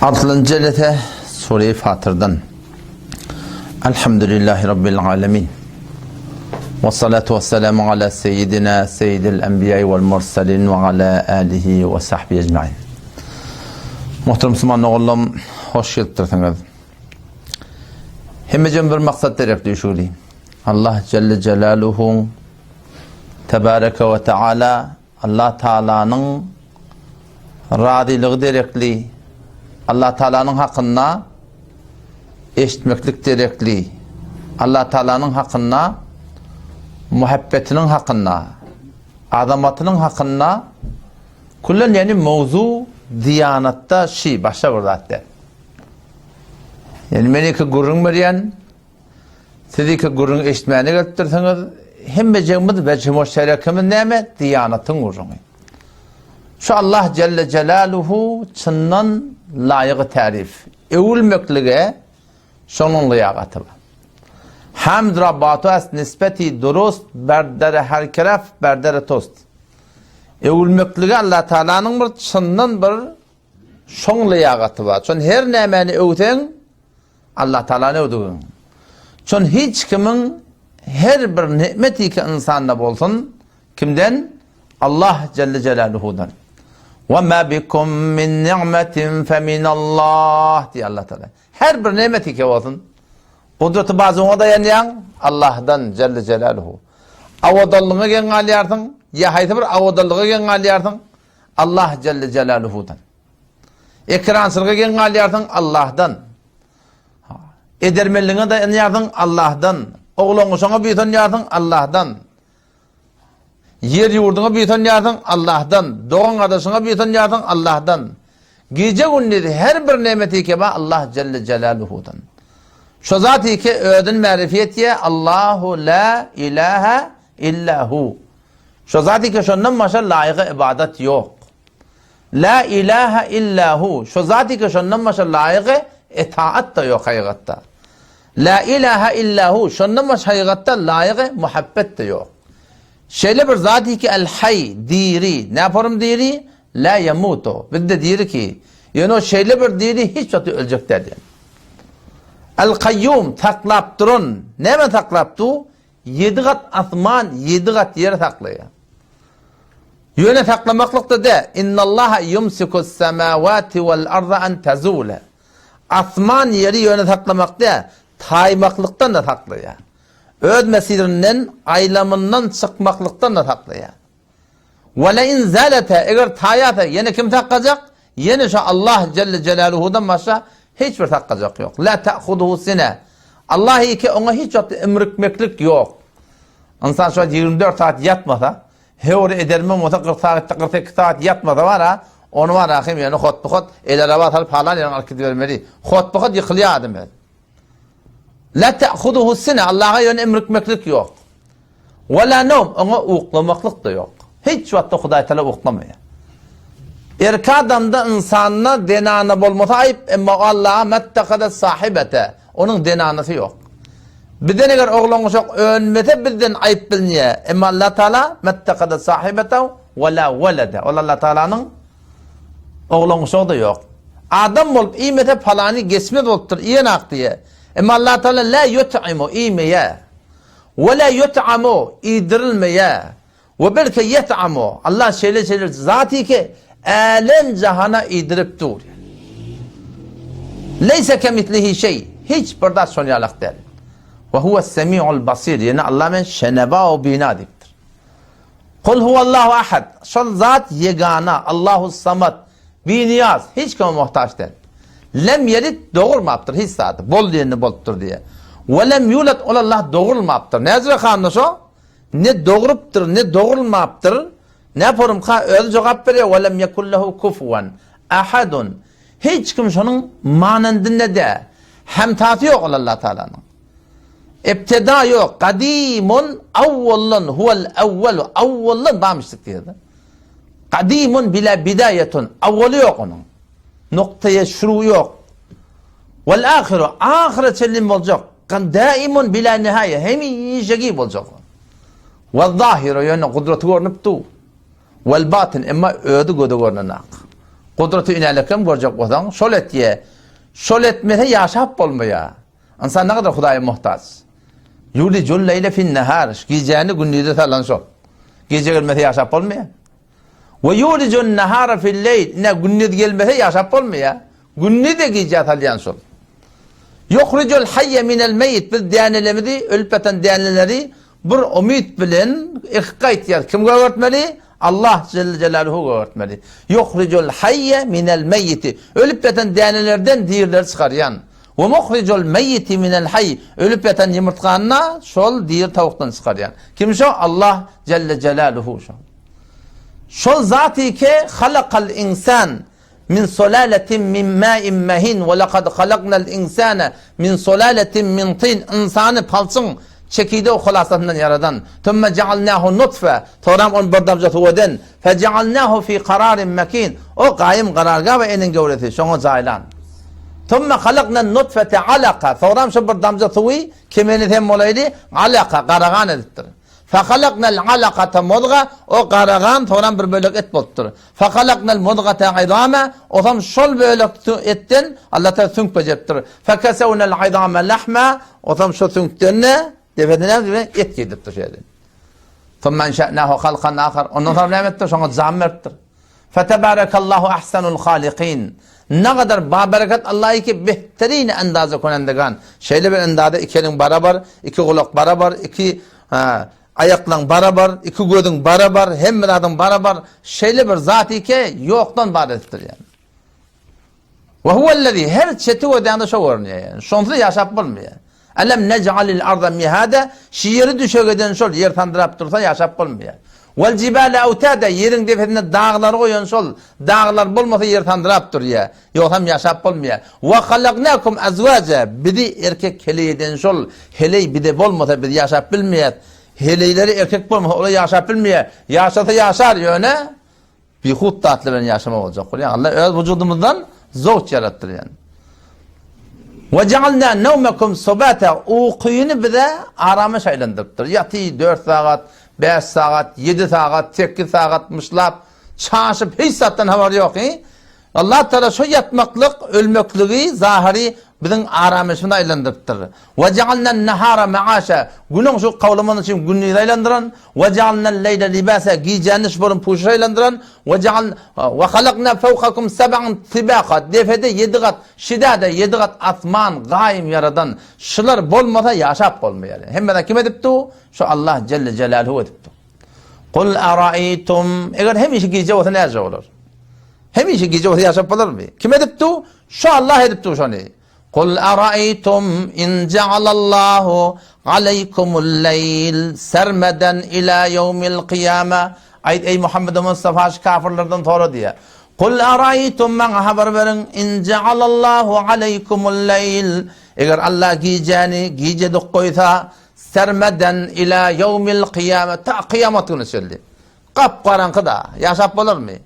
Altynjy jelese Sure-i Fatyrdan. Elhamdülillahi Rabbil alemin. Ve salatu ve selamu ala seyyidina seyyidil enbiya vel mursalin ve ala alihi ve sahbihi ecmain. Muhterem Müslüman oğullarım, hoş gelipdirsiňiz. Hemmejem bir maksat derek düşügli. Allah Celle Celaluhu Tebareke ve Teala Allah Taalanyň razylygy derekli, Allah Taalanyň hakynda eşitmeklik derekli, Allah Taalanyň hakynda muhabbetiniň hakynda, azamatynyň hakynda küllen ýani mowzu diýanatda şi başga bir zat däl. Ýani men iki gürrüň berýän Siz iki gürrüň eşitmäne gelipdirsiňiz. Hemmejigimiz wejhi muşterekimiz näme? Diýanatyň gürrüňi. Şu Allah Celle Celaluhu çyndan laýygy tärif. Öwülmeklige şonuň lyýagaty bar. Hamd ra batu est nisbeti durust berdere her keref berdere tost. Öwülmeklige Allah Taalanyň bir çyndan bir şoň lyýagaty bar. Şon her nämäni öwseň Allah Tagalany öwdügiň. Çün hiç kimiň her bir ni'meti ki ynsanda bolsun, kimden? Allah Celle Celaluhudan. Ve ma bikum min ni'metin fe min Allah diýýär Allah Taala. Her bir ni'meti ki bolsun, gudraty bazuňa daýanýaň Allahdan Celle Celaluhu. Awadanlygyňa geň galýarsyň, ýa haýsy bir awadanlyga geň galýarsyň, Allah Celle Celaluhudan. Ekrançylyga geň galýarsyň Allahdan. Edermenligiňe daýanýarsyň Allahdan. Oglan-uşaňa buýsanýarsyň Allahdan. Ýer-ýurduňa buýsanýarsyň Allahdan. Dogan-gardaşyňa buýsanýarsyň Allahdan. Gije-gündiz her bir nemeti keba Allah Celle Celaluhudan. Şo zat ki özün märifi etýär Allahu la ilaha illa hu. Şo zat ki şondan başga laýyga ibadat ýok. La ilaha illa hu, şo zat ki şondan başga laýygy etaat-da ýok haýygatda. La ilaha illa hu, şondan başga haýygatda laýygy muhabbet-de ýok. Şeýle bir zat ki el haý, diri, näporym diri? La ýemutu, bizde diri ki, ýöne o şeýle bir diri hiç wagt öljek däl diýen. El kaýýum, saklap duran, näme saklap dur? Ýedi gat asman, ýedi gat ýeri saklaýar. Ýöne saklamaklykda dä, Innallaha ýumsikus-semawati wal-arda an tazula. Asman ýeri ýöne saklamak dä, taýmaklykdan-da saklaýar. Öz mesirinden, aýlamyndan çykmaklykdan-da saklaýar. Ve le in zalata, eger taýasa, ýene kim saklajak? Ýene şo Allah jelle jelaluhudan başga hiç bir saklajak ýok. La ta'huduhu sine. Allah ýeke oňa hiç wagt imrikmeklik ýok. Ynsan şu wagt 24 saat ýatmasa, höwür edermen bolsa 40 sagatda 48 saat ýatmasa bara, ony bara hem ýöne hotbuhot el araba salyp halan ýeriň alyp gidibermeli. Hotbuhot ýykylýar adam öz. La ta'huduhu sine, Allaha ýöne imrikmeklik ýok. Ve la nowm, oňa uklamaklyk-da ýok. Hiç wagtda Hudaý Taala uklamaýar. Erkek adamda, ynsanda zenana bolmasa aýyp, emma o Allaha mettehazet sahibete, onuň zenanasy ýok. Bizden eger oglan-uşak önmese bizden aýyp bilinýär. Emma Allah Taala mettehazet sahibete ve la welede. Ol Allah Taalanyň oglan-uşagy-da ýok. Adam bolup iýmese palany geçmez bolupdyr, iýenak diýýär. Emma Allah Taala la ýut'imu, iýmeýär. We la ýut'amu, iýdirilmeýär. We belki ýet'amu, Allah şeýle-şeýle zaty ki, älem-jahana iýdirip dur. Leýse kemislihi şeý, hiç bir zat şon ýalak däl. We huwes-semi'ul basir, ýene Allah men şeneba we bina diýipdir. Kul huwallahu ahad, şol zat ýegana, Allahus samat, Binyýaz, hiç kime muhtaç däl. Lem ýelit, dogurmapdyr hiç zady, bol diýende bolupdyr diýýär. We lem ýulet, ol Allah dogrulmapdyr. Näzire handa şo? Ne dogrupdyr, ne dogrulmapdyr. Näporumka özi jogap berýär, We lem ýekun lehu kufuwan ahadun. Hiç kim şonuň manandynda däl. Hemtasy ýok ol Allah Tagalanyň. Ibtida ýok, gadymun awwaldan huwal awwalu, awwaldan barmyşdyk diýýär. Gadymun bila bidaýetun, awwaly ýok onuň. Nuktaýy şurugy ýok. Wal ahyru, ahyra çenli boljak. Daimun bila nihaýa, hemişeki boljak. Wal zahiru, ýöne gudraty görnüp dur. Wal batyn, emma özi göze görnenak. Gudraty inälekem görjek bolsaň, şol etýä. Şol etmese ýaşap bolmaýar. Ynsan nägadar Hudaýa muhtaç. Ýulijul leýle fin nahar, gijäni gündize salan şol. Gije gelmese ýaşap bolmaýar. We ýulijun nahara fil leýl, ine gündiz gelmese ýaşap bolmaýar. Gündiz-de gijä salýan şol. Ýuhrijul haýýe minel meýit, biz dänelerimizi, ölüp ýatan däneleri bir umyt bilen ekip gaýtýarys. Kim gögertmeli? Allah jelle jelaluhu gögertmeli. Ýuhrijul haýýe minel meýiti, ölüp ýatan dänelerden dirileri çykarýan. We muhrijul meýiti minel haý, ölüp ýatan ýumurtgany şol diri towukdan çykarýan. Kim şo? Allah jelle jelaluhu şo. Şol zaty ki halakal insan min sulaletin min ma'in mahin we lekad halaknal insane min sulaletin min tin ynsany palçyň çekide hulasasyndan ýaradan. Tümme ja'alnahu nutfe soňram ony bir damja suw eden. Fejealnahu fi kararin mekin o gaýym karargah we eneň göwresi şoňa jaýlan. Tümme halaknan nutfete alaka soňram şo bir damja suwy kemeni sen bolaýdy alaka garagan edipdir. Fehalaknal alakata mudga o garagan soňram bir bölek et bolupdyr. Fehalaknal mudgata izama osam şol bölek etden Allah Taala süňk bejeripdir. Fekesewnal izama lahma osam şo süňkden-de depesine näme et geýdiripdir şeýle. Thumma enşe'nahu halkan ahar. Ondan soň näme etdi? Şoňa jan beripdir. Fetebarekallahu ahsanul halikin. Ne kadar babereket Allahy ki behterin endaze konendegan. Şeýle bir endaze iki eliň barabar, iki gulak barabar, iki aýaklaň barabar, iki gözüň barabar, hemme zadyň barabar. Şeýle bir zat ki ýokdan bar edipdir ýani. Ve huvellezî her çeti gözläňde şo görünýär ýani. Şonsuz ýaşap bolmaýar. Elem nec'alil arda mihada şi ýeri düşek eden şol, ýer sandyrap dursa ýaşap bolmaýar. Vel jibale awtada ýeriň depesinde daglary goýan şol, daglar bolmasa ýer sandyrap durýar. Ýogsam ýaşap bolmaýar. Ve halaknakum azwaja bizi erkek heleý eden şol, heleý bize bolmasa biz ýaşap bilmeýäs. Heleýleri erkek bolmasa olar ýaşap bilmeýär. Ýaşasa ýaşar ýöne Bihut zatlar bilen ýaşamak boljak bolýar. Allah öz wujudymyzdan zowç ýaratdyr ýani. Ve cealna nevmekum subata ukyny bize arama şaýlandyrypdyr. Ýaty 4 sagat, 5 sagat, 7 sagat, 8 sagat myşlap, çaşyp hiç zatdan habary ýok. He? Allah Teala şo ýatmaklyk, ölmekligi zahyry biziň aramyşymyza aýlandyrypdyr. We ja'alnan nahara ma'aşa, günüň şu kawlamany üçin gündizi aýlandyran, we ja'alnal leýle libasa, gijäni şu burun puşuşa aýlandyran, we ja'al we halakna fawkakum seb'an tibaka, depede ýedi gat, şidada ýedi gat asman gaýym ýaradan, şular bolmasa ýaşap bolmaýar. Hemme zat kim edipdi? Şu Allah jelle jelaluhu edipdi. Kul araýtum, eger hemişe gije bolsa näce bolar? Hemişe gije bolsa ýaşap bolarmy? Kim edipdi? Şu Allah edipdi şony. Kul araýtum in ja'alallahu aleýkumul leýl sermeden ila ýewmil kyýama. Aýt eý Muhammed Mustafa şu kafirlerden sora diýýär. Kul araýtum maňa habar beriň in ja'alallahu aleýkumul leýl eger Allah gijäni gije edip goýsa sermeden ila ýewmil kyýama ta kyýamat gününe çenli. Gap-garaňky-da, ýaşap bolarmy?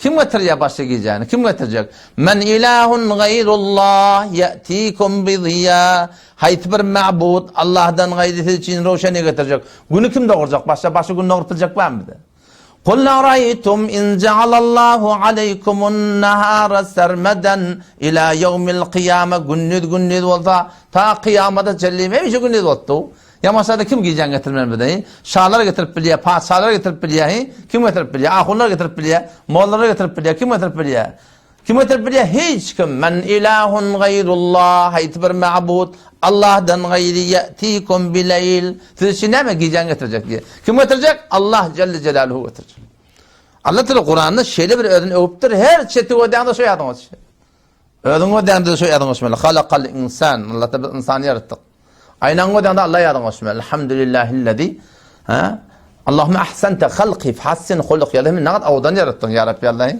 Kim getirýär başga gijäni? Kim getirjek? Men ilahun gaýrullah ýatikum bi ziýa. Haýsy bir ma'bud Allahdan gaýry siz üçin röwşenlik getirjek? Güni kim dogurjak? Başga başga gün dogrup biljek barmy bize? Kul araýtum in ja'alallahu aleýkumun nahara sermeden ila ýewmil kyýama gündiz gündiz bolsa ta kyýamata çenli hemişe gündiz bolupdy. Ýamaşada kim gijäni getirmeli bize? Şalar getirip bilýär, patyşalar getirip bilýär, kim getirip bilýär? Ahunlar getirip bilýär, mollalar getirip bilýär, kim getirip bilýär? Kim getirip bilýär? Hiç kim. Men ilahun gaýrullah, haýsy bir ma'bud Allahdan gaýry ýatikum bileýl. Siz üçin näme gijäni getirjek diýýär. Kim getirjek? Allah jelle jelaluhu getirjek. Allah Teala Kuranda şeýle bir özüni öwüpdir, her çeti gördäňde şo ýadyňa düşýär. Özüň gördäňde şo ýadyňa düşmeli. Halakal insan, Allah Teala biz ynsany ýaratdyk. Aýnaňy gördäňde Allah ýadyňa düşmeli. Elhamdülillahillezi. Ha? Allahümme ahsente halki fahsin huluk. Ýa Allah nagat owadan ýaratdyň ýa Rabbi Allah.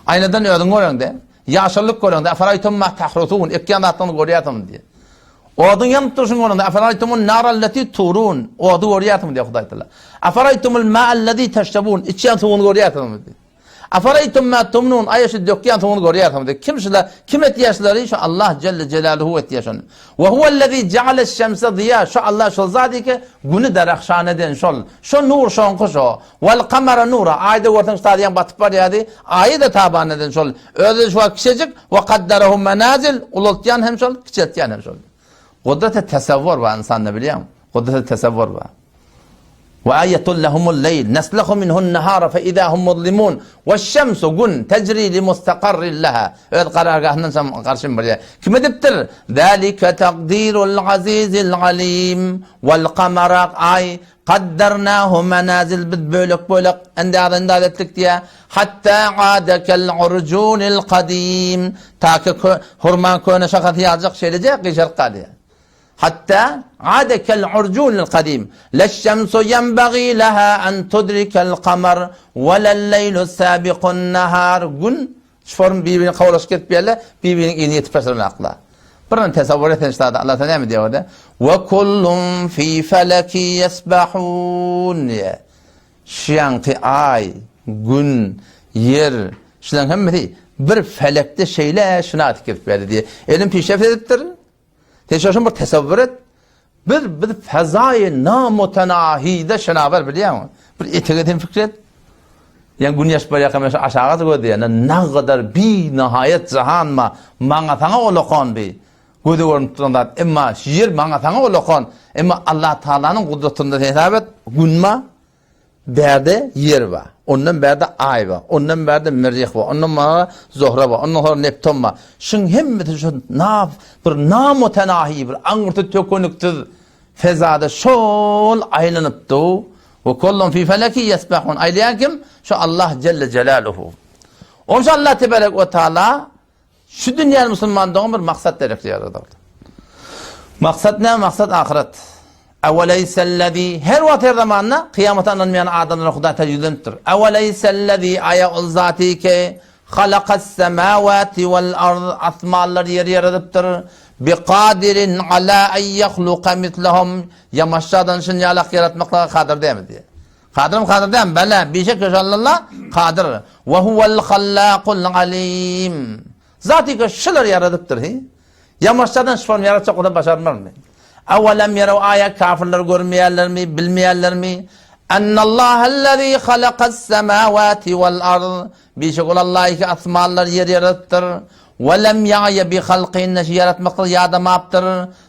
Aýnadan özüň göreňde, ýaşyllyk göreňde, afaraýtum ma tahrusun, ekýän zatlaryňy görýärsiň diýe. Oduň ýanyp durşuny göreňde, afaraýtumun narallati turun, ody görýärsiň diýe Hudaý Taala. Afaraýtumul ma'allati teşrebun, içýän suwuny görýärsiňmi diýe. Afareýtum ma tumnun, aýa şu dökýän suwuňyzy görýärsiňiz diýýär. Kim şular, kim etýär şulary? Şu Allah jelle jelaluhu etýär şony. Ve huvellezî jealeş-şemse ziýa, şu Allah şol zat ki, güni derahşan eden şol. Şo nur şoňky şo. Vel kamara nura, aýda görseň şu taýdan batyp barýardy, aýy-da taban eden şol. Özi-de şu wagt kiçejik, ve kaddarehu menazil, ulaltýan hem şol, kiçeltýän hem şol. Gudraty tesewwur bar ynsanda bilýäňmi? Gudraty tesewwur bar. Ve aýetun lehumul leýl neslehu minhun nahara fe iza hum muzlimun weş-şemsu gün tejri li mustakarrin leha. Öz karargahyndan şam garşym bolýar. Kim edipdir? Zalika takdirul azizil alim vel kamara aý kaddarnahu menazil biz bölek-bölek endaz-endaz etdik diýär. Hatta ada kel urjunil kadim. Ta ki hurmaň köne şahasy ýaljak şeýleje gyşaryp galýar. Hatta ada kel urjunil kadim. Leş-şemsu ýenbagi leha en tudrikel kamar we lel-leýlu sabiqun nahar. Gün şu form bir-birini kowlaşyp gezip ýerler, bir-biriniň yzyna ýetip başaranaklar. Birden tesawwur etsen şu zady Allah näme diýýär orada? Ve kullun fi feleki yesbahun diýýär. Şu ýaňky aý, gün, ýer, şularyň hemmesi bir felekde şeýle şuna atyp gezip berdi diýýär. Elim pişreft edipdir. Sen şoşun bir tesewwür et. Biz biz fezaýy namutenahide şenawer bilýäňmi? Bir etege sen pikir et. Ýa gün ýaşyp barýarka men şu aşaga gözleýän. Nagadar bi nihaýat jahan ma maňa saňa olakan bi. Göze görünip duran zat. Emma şu ýer maňa saňa olakan. Emma Allah Taalanyň gudratynda sen hesap et. Gün ma Bärde Ýer bar. Ondan bärde Aý bar. Ondan bärde Merrih bar. Ondan bärde Zohra bar. Ondan soňra Neptun bar. Şuň hemmesi şu na bir namutenahi bir aňyrsy tökeniksiz fezada şol aýlanyp dur. We kullun fi feleki ýesbahun. Aýlaýan kim? Şu Allah jelle jelaluhu. Onşa Allah tebarek we taala Şu dünýäni musulman dogan bir maksat gerekli ýaradardy. Maksat näme? Maksat ahyret. Eweleýsellezî her wagt her zamanda kyýamata ynanmaýan adamlara Hudaý Taala ýüzlenipdir. Eweleýsellezî aýa ol zaty ki halakas-semawati wal-ard asmanlary ýeri ýaradypdyr. Biqadirin ala en ýahluka mislehum ýamaşjadan şun ýalak ýaratmaklyga kadyr dälmi diýýär. Kadyrmy kadyr dälmi? Bela, bişek ýoşallallah kadyr. We huwel hallakul alim. Zaty şular ýaradypdyr hi. Ýamaşjadan şu form ýaratjak bolsa başarmarmy? Awalem ýaraw aýa kafirler görmeýärlermi, bilmeýärlermi? Ennallahellezî halakas semawati wal ard. Bişek ol Allah ki asmanlar ýer ýaradypdyr. We lem ýa'ye bi halkyhinne şu ýaratmakda ýadamapdyr.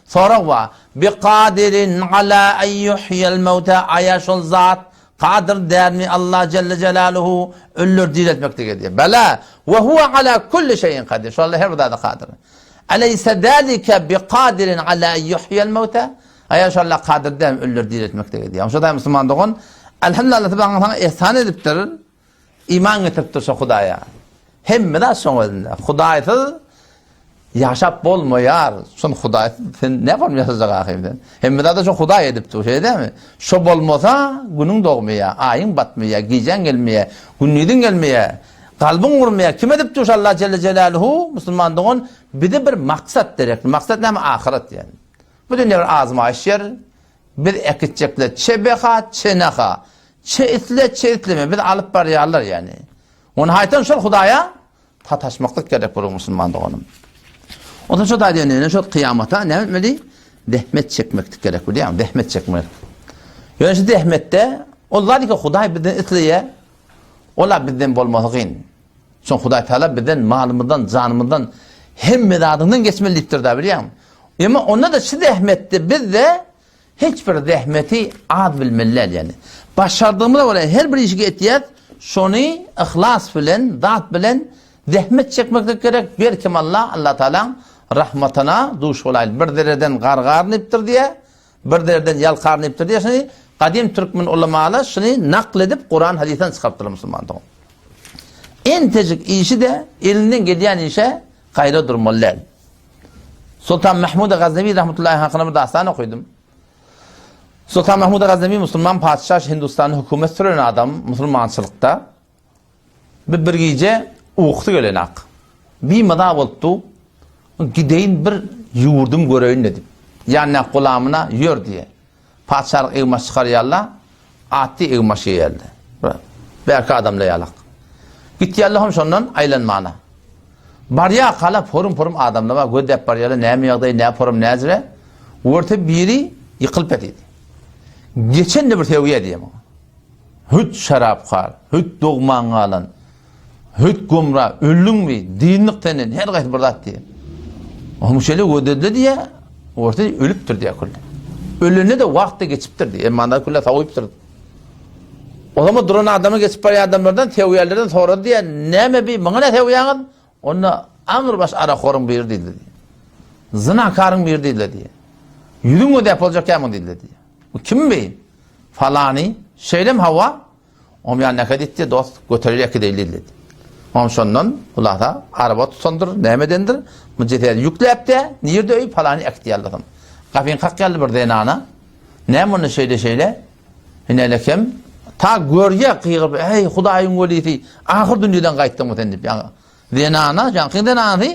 Sorag bar. Bi-kadirin ala en yuhyel mewta aýa şol zat kadyr dälmi Allah jelle jelaluhu ölüleri direltmeklige diýýär. Bela we huwe ala kulli şeýin kadir. Şol Allah her bir zada kadyr. Eleyse zalike bi-kadirin ala en yuhyel mewta aýa şol Allah kadyr dälmi ölüleri direltmeklige diýýär. Şo da musulman dogan Elhamdülillah Allah saňa ihsan edipdir. Iman getiripdir şo Hudaýa. Hemme zat şoň özünde. Hudaýsyz ýaşap bolmaýar. Şon Hudaýsyz sen ne bolup ýaşajak ahyry sen? Hemme zady şo Hudaý edipdir, şeýle dälmi? Şo bolmasa günüň dogmaýar, aýyň batmaýar, gijäň gelmeýär, gündiziň gelmeýär, kalbyň urmaýar. Kim edipdir şo Allah jelle jelaluhu? Musulman dogan, bize bir maksat gerek. Maksat näme? Ahyret ýani. Bu dünýe bir azmaýyş ýer. Biz äkitjekler çe beha, çe naha. Çe isle, çe isleme, bizi alyp barýarlar ýani. Ony haýtan şol Hudaýa sataşmaklyk gerek bolar musulman doganym. Ondan şo da diýen, şo kyýamata näme etmeli? Zähmet çekmeklik gerek bilýäňmi? Zähmet çekmek. Ýöne şu zähmetde ol zat ki Hudaý bizden isleýär. Ola bizden bolmasy kyn. Şoň Hudaý Taala bizden malymyzdan, janymyzdan hemme zadyňdan geçmeli diýipdir da bilýäňmi? Emma onda-da şu zähmetde biz-de hiç bir zähmeti az bilmeli däl ýani. Başardygymyza görä her bir işi etýäs, şony yhlas bilen, zat bilen zähmet çekmeklik gerek, belkim Allah, Allah Tagalaň rahmatyna duş bolaýly. Bir dereden gar garnypdyr diýä, bir dereden ýalkar diýipdir diýä, şuny gadym türkmen ulamalar şuny nakl edip Kuran hadysdan çykarypdyrlar musulman dogan. Entejik işi-de elinden gelýän işe gaýra durmaly däl. Sultan Mahmud Gaznewi rahmetullahi hakynda bir dastan okydym. Sultan Mahmud Gaznewi musulman patyşa Hindistanda hökümet süren adam musulmançylykda. Bir, bir gije ukusy gelenak. Bimaza bolupdy. Gideýin bir ýurdum göreýin dedi. Ýanyna gulamyna ýör diýe. Patyşalyk egmaş çykarýarlar, atly egmaş geýerdi. Bärki adamlar ýalak. Gitýärler hem şondan aýlanmana. Barýarkalar porum-porum adamlar bar, gözläp barýarlar, näme ýagdaý, nä porum, näzire. Görse biri ýykylyp ýatydy. Geçende bir sögýär diýýär muňa. Hüt şarapkar, hüt dogman galan, hüt gumra, öldüňmi, dyndyk senden, her gaýsy bir zat diýýär. Onuň şeýle gözledi diýýär, görse ölüpdir diýýär külle. Ölende-de wagt-da geçipdir diýýär, emma anda külle sowypdyr. O zaman duran adama geçip barýan adamlardan, sögýänlerden sorady diýýär, näme bi, muňa ne sögýäňiz? Onda aňrybaş arakhoryň biri diýdi diýýär. Zynakaryň biri diýdi diýýär. Ýüzüň gözäp boljak ýa muň diýdi diýýär. Bu kim bi? Falany, şeýlem hawa, Oň ýanyna äkit diýdi, dost, götereli äkideýli diýdi. Oň şondan, hulasa, araba tutandyr, näme edendir, bu jesedi ýükläp-de, nirde öý, falany äkitýärler. Gapyny kakýarlar bir zenana, näme onda şeýle-şeýle, Inelekem, ta görýär gygyryp, Eý, Hudaýyň welisi, ahyr dünýeden gaýtdyňmy sen diýip, ýaňy zenana, ýaňky zenanasy,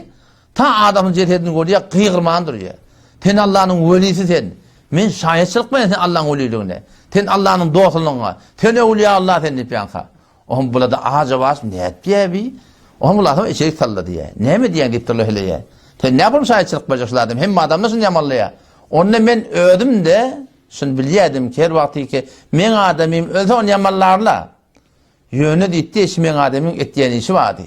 Ta adamyň jesedini görýär, gygyrman durýar. Sen Allanyň welisi sen. Men şaýatçylyk berýän sen Allaň weliligine. Sen Allanyň dostlugyna. Sen öwlüýä Alla sen diýip ýaňka. Ohm bulada ajabaş nätýär bi? Ohm bulasam içerik salla diýýär. Näme diýýäň diýipdirler heleýe. Sen näme bolup şaýatçylyk berjek şul adam? Hemme adamlar şuny ýamanlaýar. Onda men özüm-de şuny bilýärdim ki, her wagty ki meň adamym ölse ony ýamanlarlar. Ýöne diýipdi, şu meň adamymyň etýän işi bardy.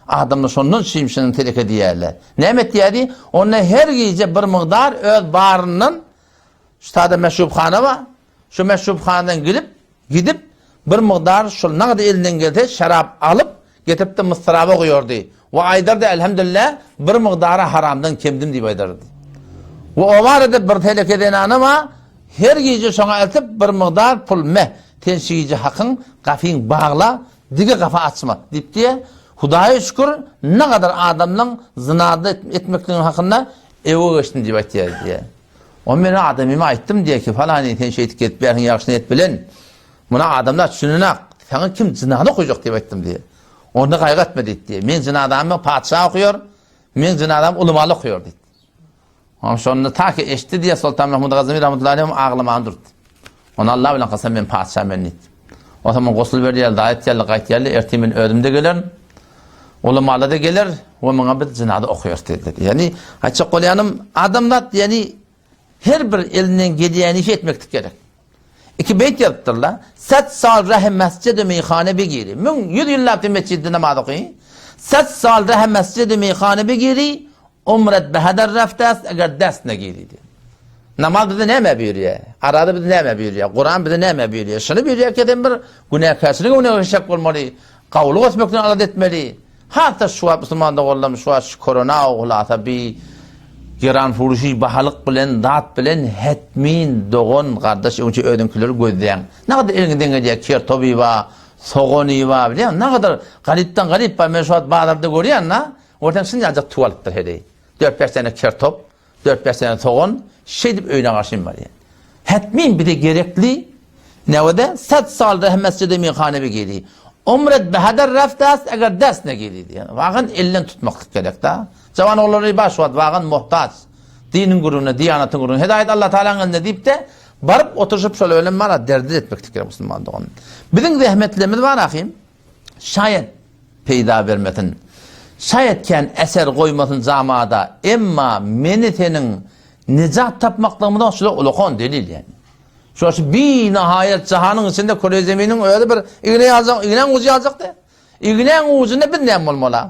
Adamlar şondan şimşiniň teleke diýýärler. Näme etýärdi? Onda her gije bir mygdar öz baryndan şu sada meşrubhana bar. Şu meşrubhanadan gidip, gidip bir mygdar şol nagdy elinden gelse şerap alyp getirip-de mystyraba goýardy. We aýdardy, Elhamdülillah, bir mygdara haramdan kemdim diýip aýdardy. We o barada bir teleke zenana bar, her gije şoňa eltip bir mygdar pul me, sen şu gije hakyň gapyň bagla, dige gapy açma diýip diýe, Hudaýa şükür, nagadar adamlaň zynada etmekligiň hakynda ewe geçdim diýip aýtýar diýe. O men adamyma aýtdym diýe ki, falany sen şeýdip gezip ýörsiň ýagşy niýet bilen. Muna adamlar düşünenak, saňa kim jynaza okajak diýip aýtdym diýe. Onda gaýgy etme diýdi diýe. Meň jynazamy patyşa okaýar, meň jynazamy ulamalar okaýar diýdi. Onuň şonda ta ki eşitdi diýe Soltan Mahmud Gaznawi rahmetullahi aleyh aglamany durdy. Ony Allah bilen kasam men patyşa men diýdi. O zaman gusl berýär, daýy etýärler, gaýtýarlar, ertir men özüm-de gelerin. Ulamalar da geler we muňa biz jynaza okaýarys diýdi. Ýani aýtjak bolýanym adamzat ýani her bir elinden gelýän işi etmeklik gerek. Iki beýt ýazypdyrlar. Sat sal rahe mesjid-i meýhane begiri. 1100 ýyllap sen mesjidde namaz oky. Sat sal rahe mesjid-i meýhane begiri. Umret behedar raftast eger dest negiri diýdi. Namaz bize näme buýurýar? Arada bize näme buýurýar? Kuran bize näme buýurýar? Şuny buýurýar ki sen bir günäkärçilige günäkärçilik bolmaly, gawulyk etmekden alada etmeli. Hat-da şu wagt musulman doganlarym şu wagt şu korona hulasa bi geran furuşy bahalyk bilen zat bilen hetmin dogan gardaş öňçe özüňkileri gözläň. Nagadar eliňizden gelýär kertoby ba, sogany ba bilýäňmi? Nagadar garypdan garyp ba men şu wagt bazarda görýän da görseň şunjajyk tüw alypdyr heleý. Dört-bäş däne kertop, dört-bäş däne sogan şeýdip öýüne garşyn barýar. Hetmin bize gerekli Newede sed sal reh mescide meyhane begiri. Umret beheder reft ast eger dest negiri diýen. Wagan elden tutmaklyk gerek da. Jawan oglary baş wagt wagan muhtaç. Diniň gürrüňine, diýanatyň gürrüňine hedaýat Allah Taalanyň elinde diýip de baryp oturyşyp şol bilen bara derdi etmeklik gerek musulman dogan. Biziň zähmetlerimiz bar ahim. Şaýat peýda bermesin. Şaýat kän eser goýmasyn jamada. Emma meni seniň nejat tapmaklygymyza şular ulakan delil ýani. Şular şu binahaýat jahanyň içinde küre zeminiň özi bir igne ýaljak, ignäň ujy ýaljak de. Ignäň ujunda biz näme bolmaly?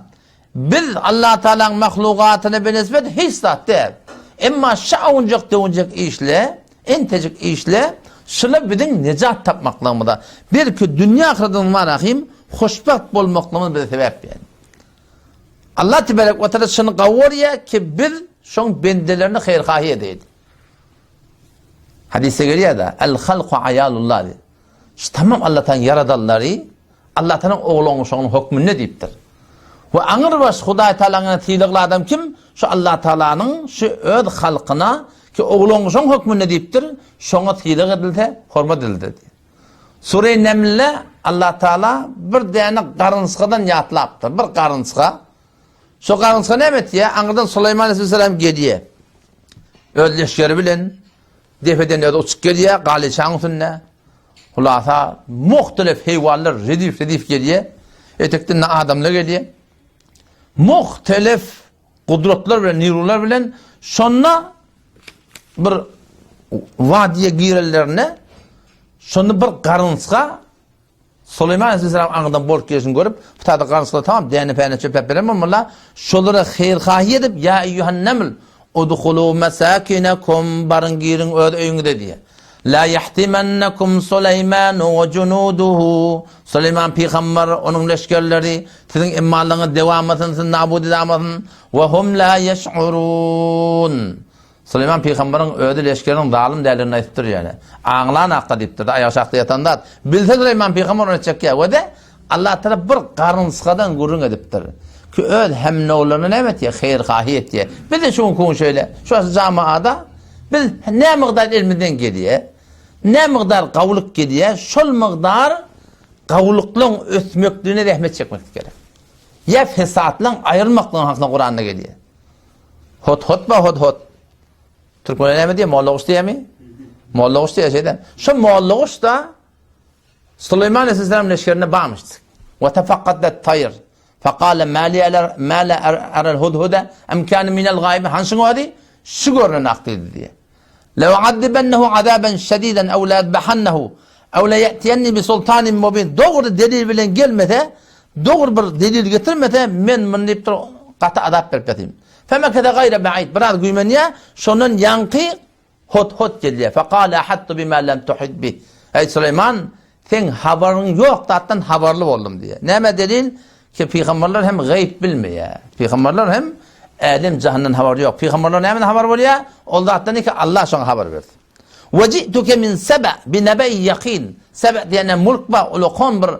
Biz Allah Taalanyň mahlugatyna benisbet hiç zat däl. Emma şu awunjak döwünjek işle, entejik işle, şular biziň nejat tapmaklygymyza, belki dünýä ahyretimiz barahym hoşbagt bolmaklygymyza bize sebäp ýani. Allah tebarek we taala şuny gawy görýär ki biz şoň bendelerini haýyr-haýy edeýdik. Hadysda gelýär-de, El-halku aýalullah diýip. Şu tamam Allah Taala ýaradanlary Allah Taala oglan uşagynyň hökmünde diýipdir. We aňyrbaş Hudaý Taalanyň sylagly adam kim? Şu Allah Taalanyň şu öz halkyna ki oglan uşagyň hökmünde diýipdir, şoňa sylag edilse, hormat edildi diýip. Sure Nemlde Allah Taala bir däne garynçgadan ýatlapdyr. Bir garynçga. Şo garynçga näme etýär? Aňyrdan Sulaýman aleyhisselam gelýär. Öz leşgeri bilen depeden özi uçup gelýär, galyçaň üstünde. Hulasa, muhtelif heýwanlar redif-redif gelýär. Etekden adamlar gelýär. Muhtelif gudratlar bilen, nirular bilen şonda bir wadiýe girenlerinde şonda bir garynçga Suleýman aleyhisselam aňydan bolup gelşini görüp, bu taýda garynçgalar tamam däne-päne çöpläp beren bolmaly, şolara haýyr-haýy edip, ýa eýýuhan neml, udhulu mesakinekum, baryň giriň öz öýüňize diýýär. La ýahtimennekum Suleýmanu we junuduhu, Suleýman pygamber, onuň leşgerleri siziň imanlygyňyzy dewamasyn, sizi nabut edamasyn, we hum la ýeş'urun. Süleýman pygamberiň özi leşgeriniň zalym däldigini aýdypdyr ýöne. Aňlan hakda diýipdir-de, aýak aşakda ýatan zat. Bilse Süleýman pygamber ony etjek ýa. We-de Allah Tagala bir garynçgadan gürrüň edipdir. Ki öz hemnowlaryna näme etýär? Haýyr-haýy etýär. Biz-de şu günki gün şeýle. Şu wagt jamaada biz nä mygdar elimizden gelýär, nä mygdar gawulyk gelýär, şol mygdar gawulyklaryň ösmekligine zähmet çekmeklik gerek. Ýa fesatlaryň aýrylmaklygyň hakynda Kuranda gelýär. Hot hot ba hot hot. Türkmenler näme diýýär? Mollaguş diýýärmi? Mollaguş diýýär şeýle. Şu mollaguş da Süleyman aleyhisselam leşgerinde barmyş. Ve tefakkadet tayr. Fekale ma li ma la aral hudhuda em kana minel gaib. Hanşyň ody? Şu görünen ak diýdi diýýär. Lew azzibennehu azaben şediden ew la azbahannehu ew la ýetiyenni bi sultanin mubin. Dogry delil bilen gelmese, dogry bir delil getirmese, men muny diýipdir, gaty azap berip ýatayyn. Femekese gaýra ba'id. Biraz güýmenýär, şondan ýaňky hot-hot gelýär. Fekale ahattu bima lem tuhit bih. Eý Süleýman, Seň habaryň ýok zatdan habarly boldum diýýär. Näme delil? Ki pygamberler hem gaýyp bilmeýär. Pygamberler hem älem jahandan habary ýok. Pygamberler nämeden habar bolýar? Ol zatdan ki Allah şoňa habar berdi. Ve ji'tuke min sebe bi nebe'i ýakin. Sebe diýene mulk bar, ulakan bir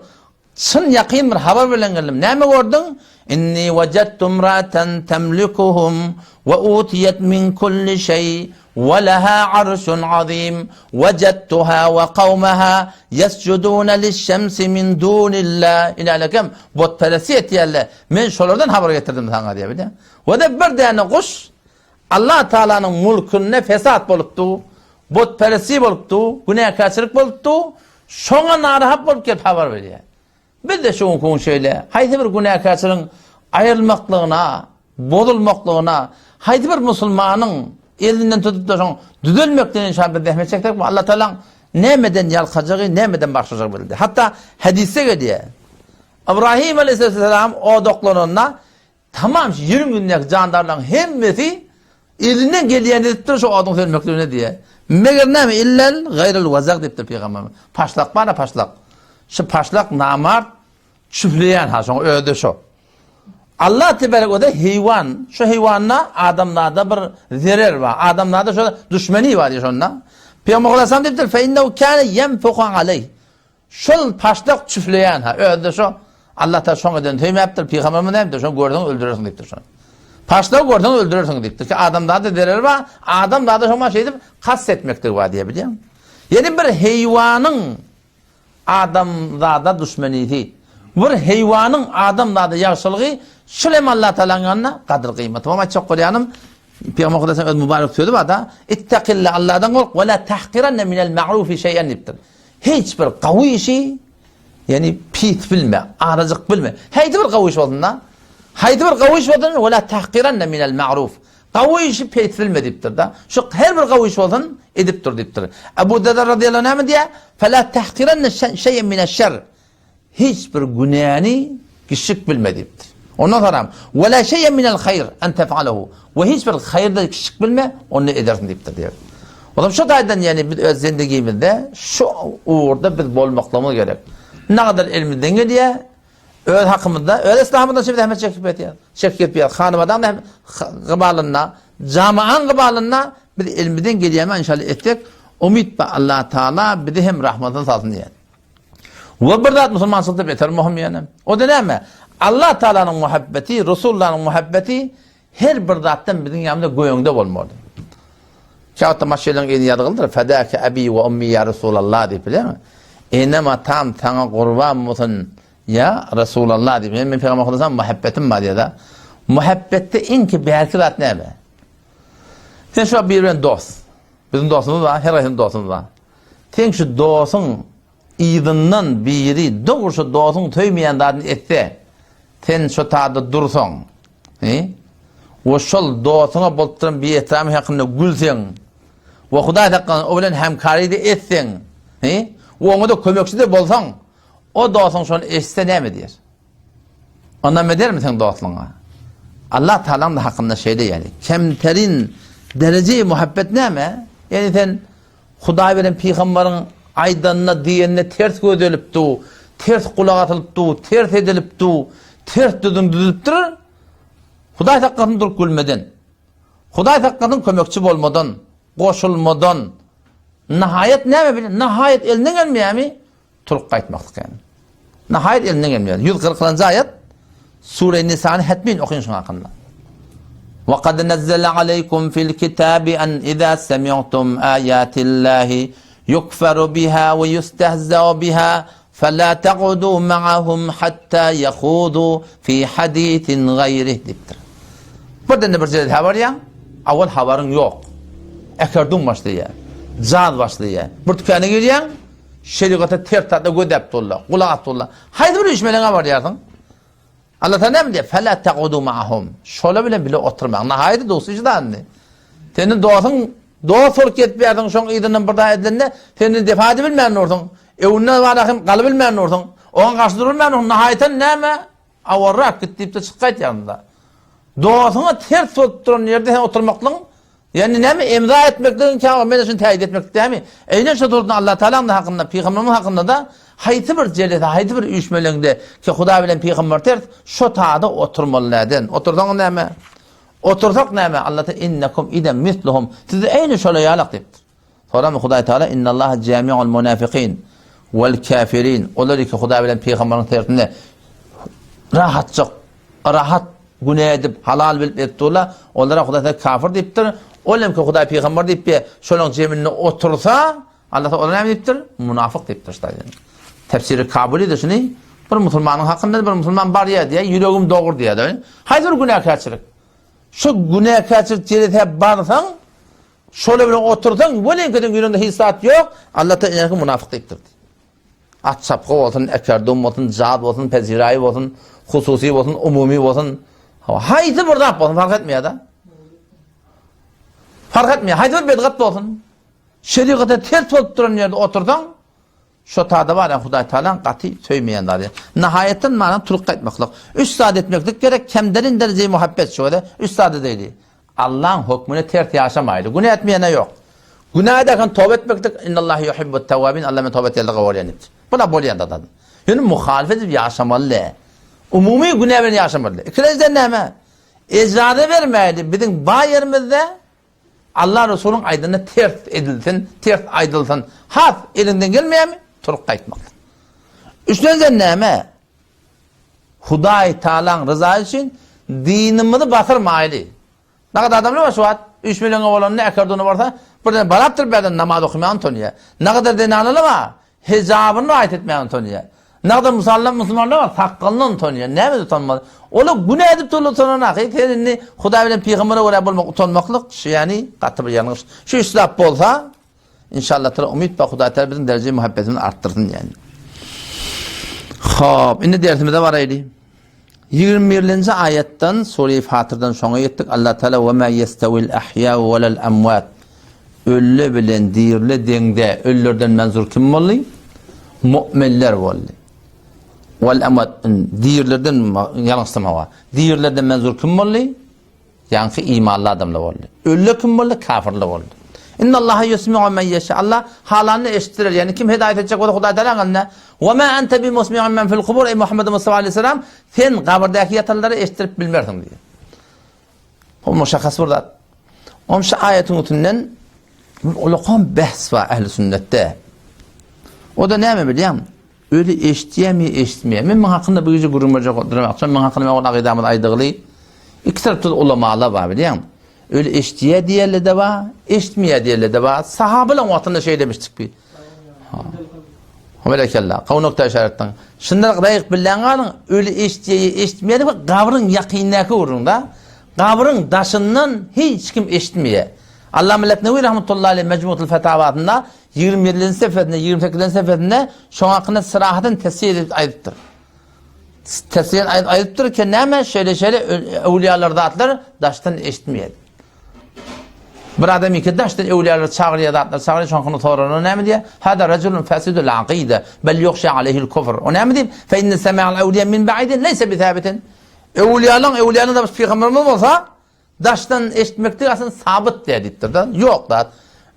çyn ýakyn bir habar bilen geldim. Näme gördüň? Inni wejadtu imra'atan temlikuhum we utiyat min kulli şeý we leha arşun azim wejadtuha we kawmaha yesjuduna liş-şemsi min dunillah. Inälekem butperestlik etýärler. Men şolardan habar getirdim saňa diýýär bilýäň. We-de bir däne guş Allah Taalanyň mulkunda fesat bolupdy, butperestlik bolupdy, günäkärçilik bolupdy. Şoňa narahat bolup gelip habar berýär. Biz-de şu günki gün şeýle, haýsy bir günäkärçiligiň aýrylmaklygyna, bozulmaklygyna, haýsy bir musulmanyň elinden tutup-da şoň düzelmekligine inşallah biz zähmet çeksek, bu Allah Tagalaň nämeden ýalkajagy, nämeden bagşlajagy belli däl. Hatda hadysda gelýär. Ybrahym aleyhisselam odaklananda Tamam şu ýeriň ýüzündäki jandarlaryň hemmesi elinden gelýänini edipdir şu oduň sönmekligine diýýär. Meger näme illel gaýrel wazag diýipdir pygamberimiz. Paşlak bar-a paşlak. Şu paşlak namart çüfleýän ha şoň özi şo. Allah tebarek we heýwan, şu heýwanda adamzada bir zerer bar. Adamzada şo düşmeni bar diýip şonda. Pygamber aleyhisselam diýipdir fe innehu kana yenfuhu aleyh. Şol paşdak çüfleýän ha, özi-de şo. Allah Taala şoň eden söýmäpdir, pygamberimiz näme diýipdir? Şony görseň öldürersiň diýipdir şony. Paşdagy görseň öldürersiň diýipdir ki, adamzada zereri bar, adamzada şoňa şeýdip kast etmekligi bar diýe bilýäň. Ýene bir heýwanyň adamzada düşmenisi, bir heýwanyň adamzada ýagşylygy şul hem Allah Taalanyň ýanynda gadyr gymmaty. Muňa aýtjak bolýanym, Pygamber Hudaýyň öz mübarek sözi bar-da, Ittaqilla Allahdan gork we la tahqiranna minel ma'rufi şeý'en diýipdir. Hiç bir gawy işi, ýagny pis bilme, azajyk bilme. Haýsy bir gawy iş bolsun-da, haýsy bir gawy iş bolsun, we la tahqiranna minel ma'ruf. Gawy işi pis bilme diýipdir-de. Şu her bir gawy iş bolsun, edip dur diýipdir. Ebu Derda radiyallahu anh näme diýýär? Fela tahqiranna şeý'en mineş-şer. Hiç bir günäni kiçjik bilme diýipdir. Ondan soňram, Ve la şeý'en minel haýr en tef'alehu. We hiç bir haýyr-da kiçjik bilme, ony edersiň diýipdir diýýär. O zaman şu taýdan ýagny biz öz zendigimizde şu ugurda biz bolmaklygymyz gerek. Nagadar elimizden gelýär, öz hakymyzda, öz islahymyzda şu zähmet çekip ýatýar. Çekip ýatýar. Hanymadan hem gybalynda, jamaanyň gybalynda biz elimizden gelýänini inşallah etsek, umyt bar Allah Taala bizi hem rahmatyna salsyn diýýär. We bir zat musulmançylykda beter möhüm ýene. O-da näme? Allah Taalanyň muhabbeti, Resulullanyň muhabbeti her bir zatdan biziň ýanymyzda göýüňde bolmaly. Käwagtda maşylaryň elini ýazgylydyr, Fedâke ebî we ummî ýa Resulallah diýip bilýärmi? Enem atam saňa gurban bolsun ýa Resulallah diýip. Men Pygamber Hudaýa muhabbetim bar diýýär-de. Muhabbetde iň ki bärki zat näme? Sen şu bir bilen dost. Biziň dostumyz bar, her haýsynyň dostumyz bar. Seň şu dostuň. yzyndan biri dogry şo dostuň söýmeýän zadyny etse, sen şo taýda dursaň, he? We şol dostuňa bolup duran biehtiramy hakynda gülseň, we Hudaý saklasyn, o bilen hemkary-da etseň, he? We oňa-da kömekçi-de bolsaň, o dostuň şony eşitse näme diýer? Ynam edermi seň dostlugyňa? Allah Tagalaň-da hakynda şeýle ýaly. Kemterin dereje-i muhabbet näme? Ýagny sen Hudaý bilen pygambaryň aýdanyna, diýenine ters gözelip du, ters gulak asylyp du, ters edilip du, ters düzgün düzülipdir. Hudaý saklasyn durup gülmeden. Hudaý saklasyn kömekçi bolmadan, goşulmadan. Nahaýat näme bilen? Nahaýat elinden gelmeýärmi? Turup gaýtmaklyk ýagny. Nahaýat elinden gelmeýär. 140-njy aýat Sure Nisany hetmin okyň şuň hakynda. Wa kad nazzala aleykum fil kitabi an iza semi'tum ayatillahi yukfaru biha we yustehza'u biha fela taq'udu ma'ahum hatta yahudu fi hadithin gaýrih diýipdir. Birden bir ýere barýaň, awal habaryň ýok. Äkerdum başlaýar. Jaz başlaýar. Bir dükana girýäň, Şerigata ters zatlar gözläp durlar, gulak asyp durlar. Haýsy bir üýşmeleňe barýarsyň? Allah Taala näme diýýär? Fela tagudu ma'hum. Şolar bilen bile oturmaň. Nahaýda dosty jydandy. Seniň dostuň dost bolup gezip ýärsiň, şoň yzyndan bir zat edilende seni defa edip bilmän dursuň. Öwünde bara hem galyp bilmän dursuň. Oňa garşy durup bilmän dursuň. Nahaýtan näme? Awarrak git diýip-de çyk gaýtýarsyň-da. Dostuňa ters bolup duran ýerde sen oturmaklygyň Ýagny näme emza etmekligiň käbir men üçin täýit etmeklik dämi? Eýnen şo durunda Allah Tagalaň hakynda, pygamberimiň hakynda-da haýsy bir jelese, haýsy bir üýşmeleňde ki Hudaý bilen pygamber ters, şo tada oturmaly näden? Otursaň näme? Otursak näme? Allah Taala innekum iden misluhum. Siz eýni şola ýalak diýipdir. Soňra Hudaý Taala innallaha jami'ul munafiqin wal kafirin. Olar ki Hudaý bilen pygamberiň tersine rahatjak rahat günä edip, halal bilip edip durlar. Olara Hudaý Taala kafir diýipdir. Ol hem ki Hudaý pygamber diýip, şolaryň jeminde otursa, Allah Taala olara näme diýipdir? Munafyk diýipdir ştaý. Tefsiri Kabuly de şuny bir musulmanyň hakynda bir musulman barýar diýýär, ýüregim dogry diýýär. Haýsy bir günäkärçilik? Şu günäkärçilik jelese barsaň, Şolar bilen otursaň, welinkeden ýüregiňde hiç zat ýok, Allah Taala eneki munafyk diýipdir. At çapgy bolsun, ekerdum bolsun, jaz bolsun, peziraýy bolsun, hususy bolsun, umumy bolsun, haýsy bir zat bolsun, fark etmeýär-de. Fark etmeýär, haýsy bir bedgat bolsun. Şerigata ters bolup duran ýerde otursaň, Şo tada bar ýa Hudaý Tagalaň gaty söýmeýän zady. Nahaýatdan mana turup gaýtmaklyk. Üç zat etmeklik gerek, kemderin derejeýi muhabbet şu göze üç zat edeýli. Allaň hökmüne ters ýaşamaýly. Günä etmeýene ýok. Günä ederken toba etmeklik, Innallaha yuhibbut tawwabin, Allah men toba etýänleri gowy görýän diýipdir. Bula bolýan zat. Ýöne muhalyf edip ýaşamaly däl. Umumy günä bilen ýaşamaly däl. Ikilenjiden näme? Ejaza bermäýli biziň baý ýerimizde Allah Resulyň aýdanyna ters edilsin, ters aýdylsyn. Has eliňden gelmeýärmi? Turup gaýtmaklyk. Üçünjiden näme? Hudaý Tagalaň ryzasy üçin dinimizi basyrmaýly. Nagada adamlar bar şu wagt, üýşmeleňe bolanda, äkerduna barsa, birden barapdyr bärden namaz okamaga utanýar. Nagada zenanalar bar, Hijabyny raýat etmäge utanýar. Nagda musallam musulmanlar bar, sakgalyndan utanýar. Näme utanmaz? Olar günä edip durlar utanan ahy. Sen indi Hudaý bilen pygambere görä bolmak utanmaklyk, şu ýani gaty bir ýalňyş. Şu üç zat bolsa, inşallah taala umyt bar Hudaý taala biziň dereje muhabbetimizi artdyrsyn ýani. Hop, indi dersimize baraýly. 21-nji aýatdan Sure-i Fatyrdan şoňa ýetdik. Allah Taala we ma yestawil ahýa'u welel amwat. Ölüler bilen diriler deňde. Ölülerden menzur kim boldy? Mu'minler boldy. Wal amwat dirilerden ýalňyşdym hawa. Dirilerden menzur kim boldy? Ýaňky imanly adamlar boldy. Ölüler kim boldy? Kafirler boldy. Innallaha yusmi'u men ýeşa. Allah halanyny eşitdirer. Ýagny kim hidaýat etjek bolsa Hudaý Tagalaň elinde. Wa ma ente bi musmi'in men fil kubur. Eý Muhammed Mustafa aleyhisselam, sen gabyrdaky ýatanlary eşitdirip bilmersiň diýýär. Bu muşahhas bir zat. Onuň şu aýatyň üstünden bir ulakan behs bar ähli sünnetde. O da näme bilýäň? Öli eşitýärmi, eşitmeýär. Men muň hakynda bu gije gürrüň berjek bolup duram. Akşam muň hakynda men ol akydamyzy aýdygly. Iki tarapda ulamalar bar bilýäň. Öli eşitýär diýenler-de bar, eşitmeýär diýenler-de bar. Sahabalaryň wagtynda şeýlemişdik bi. Ha. Berekella. Gowy nokta işaret etdiň. Şundan daýyk billäň galyň, öli eşitýär, eşitmeýär diýip gabryň ýakyndaky gürrüň-da. Gabryň daşyndan hiç kim eşitmeýär. Allama Leknewi rahmetullahi aleyh Mejmuatul Fetawasynda 27-nji sefesinde, 28-nji sefesinde şoň hakynda syrahatyn tesir edip aýdypdyr. Tesir aýdypdyr ki, näme şeýle-şeýle öwliýalar zatlar daşdan eşitmeýär. Bir adam iki daşdan öwliýalar çagyrýar zatlar çagyrýar, şoň hakynda soranda näme diýýär? Hada rajulun fasidul aqida, bel yuhşa aleyhi'l kufr. O näme diýip? Fe inne sema'al awliya min ba'idin leysa bi sabitin. Öwliýalaryň öwliýanyň da pygamberimiz bolsa, Daşdan eşitmeklik aslynda sabyt däl diýipdir-de. Ýok zat.